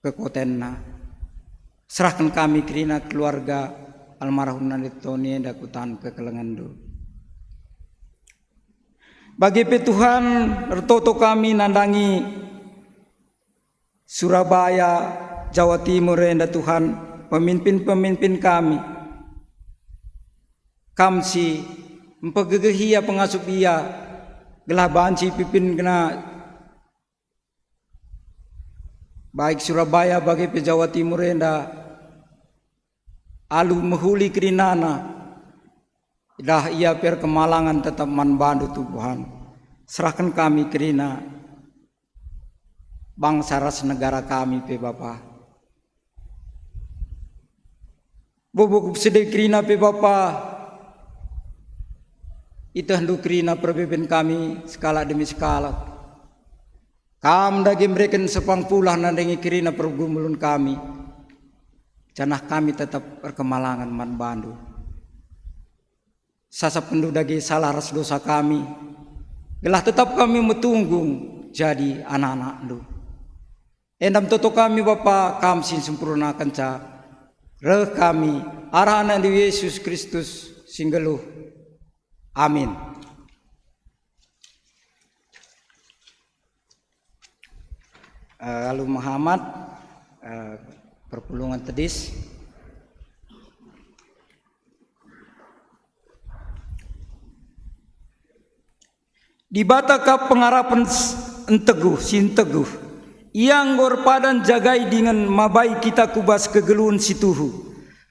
kekuatenna. Serahken kami kerina keluarga almarhum Nande Toni enda ku tan kekelengenNdu. Bage pe Tuhan, ertoto kami nandangi Surabaya, Jawa Timur enda, Tuhan, pemimpin-pemimpin kami. Kam si mpegegehi ia, pengasup ia, gelah banci ipipin kena baik Surabaya bage pe Jawa Timur enda alu mehuli kerinana, idah ia pe erkemalangen tetap man bandu, Tuhan. Serahken kami kerina bangsa ras negara kami pe, Bapa. Bobo kupesedai kerina pe, Bapa, itehndu kerina perbeben kami sekalak demi sekalak. Kam dage mereken sepang pulah nandangi kerina pergumulen kami, janah kami tetap erkemalangen man bandu. Sasapkenndu dage salah ras dosa kami, gelah tetap kami metunggung jadi anak-anakndu. Enda me toto kami, Bapa, Kam si sempurnakenca. Reh kami arah AnakNdu Yesus Kristus si nggeluh. Amin. Eh, alu mehamat, eh, perpulungen tedis. Dibata kap pengarapen s-, enteguh, si enteguh. Ia enggo erpadan jagai dingen mabai kita ku bas kegeluhen si tuhu.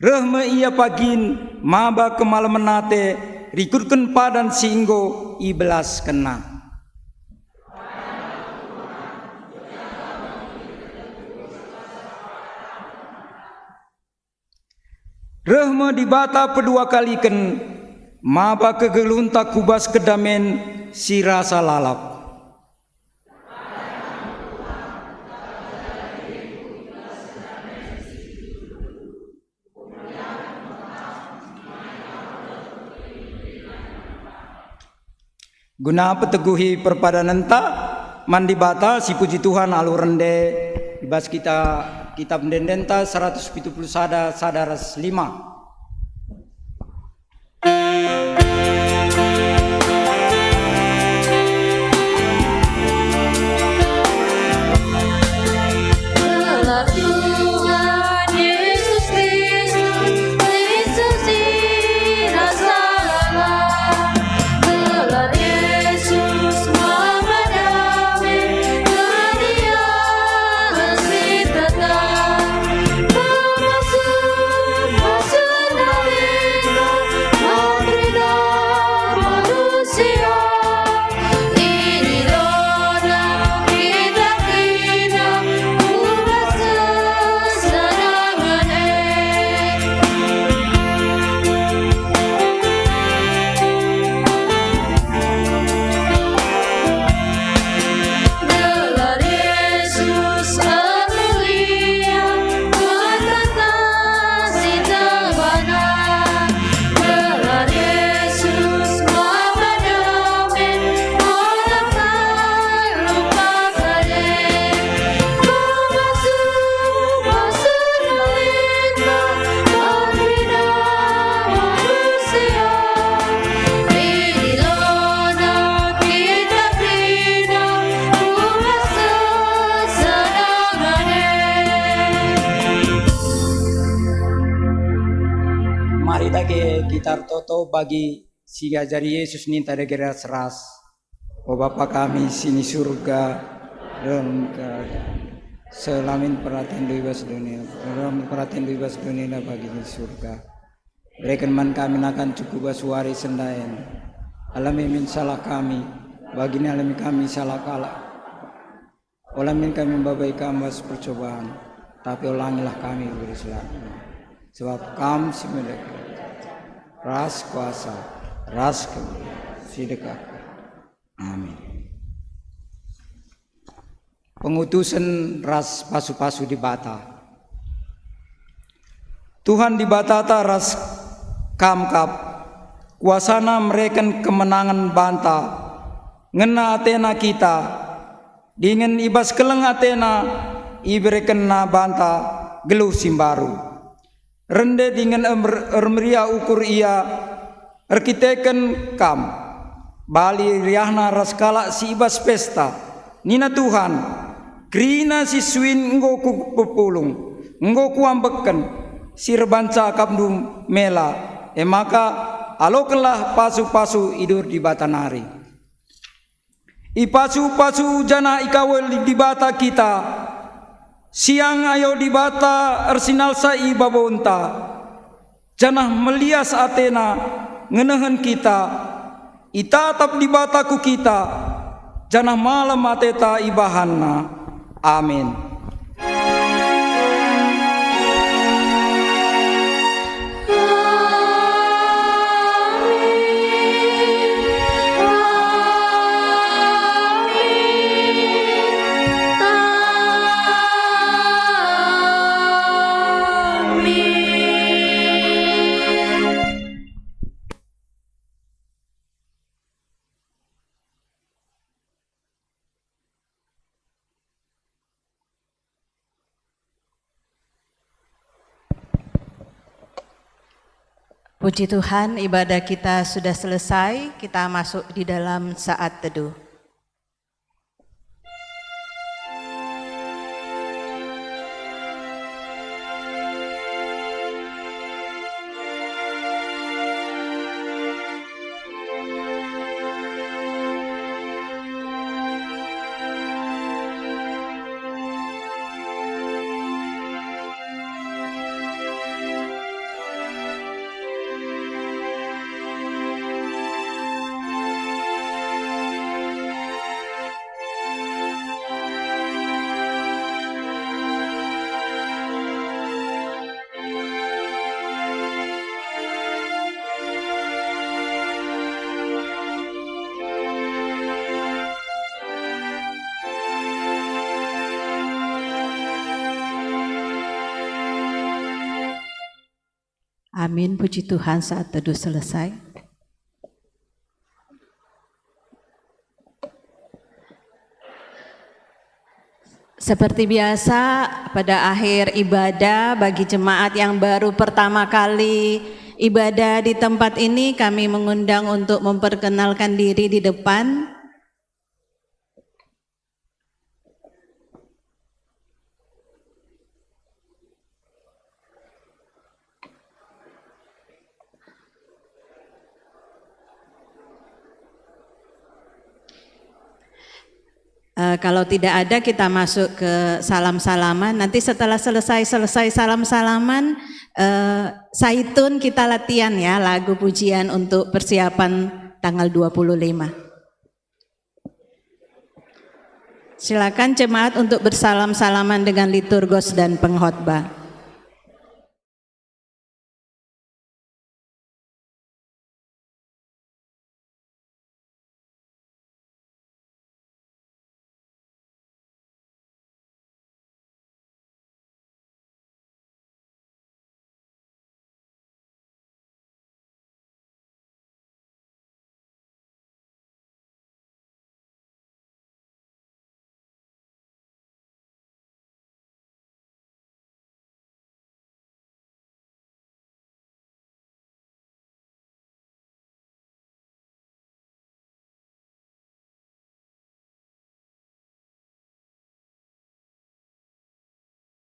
Reh me Ia pagin maba kemalemen ate, rikutken padan si enggo ibelaskenNa. Reh me Dibata peduakaliken maba kegeluhenta ku bas kedamen si rasa lalap. Guna peteguhi perpadanenta man Dibata, sipuji Tuhan alu rende i bas kita, Kitab Ende-endenta seratus pitu puluh sada, sada ras lima. Gelar Tuhan Yesus Kristus, Kristus si rasa lalap. Gelar Yesus maba dame, keriahen si tetap. Termasuk maksud dari Makrina manusia. Inilah kita kena ubah kesenangan e. Gelar Yesus mulia, Tuhan kekal si terbana. Gelar Yesus maba dame, melakai luka kale. Pemasuh-pasuh melinta, pembina manusia. Inilah kita kena ubah kesenangan e. Mari dage kita ertoto bagi si iajari Yesus ninta dage ras-ras. O Bapa kami si ni Surga, reh me kerajaen. Seh la min peratenNdu i bas doni, reh me peratenNdu i bas doni enda bagi si ni Surga. Bereken man kami nakan cukup bas wari sendaen. Alemi min salah kami, bagi nalemi kami salah kalak. Ola min kami mbabai Kam bas percoban, tapi olangilah kami ibere si la. Sebab Kam si mada ras kuasa, ras kemulian, si dekah. Amin. Pengutusen ras pasu-pasu Dibata. Tuhan Dibatata ras Kam kap, kuasaNa mereken kemenangen banta, ngena ateNa kita, dingen i bas keleng ateNa iberekenNa banta geluh si mbaru. Rende dingen em-, ermeriah ukur Ia erkiteken Kam. Bali riahNa ras kalak si i bas pesta. Nina Tuhan, "Kerina si suin enggo Kupepulung, enggo Kuambekken, si erbahanca akapndu mela, e maka alokenlah pasu-pasu i bas Dibata nari." Ipasu-pasu janah ikawal Dibata kita. Siang ayo Dibata ersinalsal i babonta, janah melias ateNa ngenehen kita. Itatap Dibata ku kita, janah malem ateta ibahanNa. Amin. Puji Tuhan, ibadah kita sudah selesai, kita masuk di dalam saat teduh. Amin, puji Tuhan, saat teduh selesai. Seperti biasa, pada akhir ibadah, bagi jemaat yang baru pertama kali ibadah di tempat ini, kami mengundang untuk memperkenalkan diri di depan. Eh, kalau tidak ada, kita masuk ke salam-salaman. Nanti setelah selesai-selesai salam-salaman, eh, Saitun kita latihan, ya, lagu pujian untuk persiapan tanggal dua puluh lima. Silakan jemaat untuk bersalam-salaman dengan liturgos dan pengkhotbah.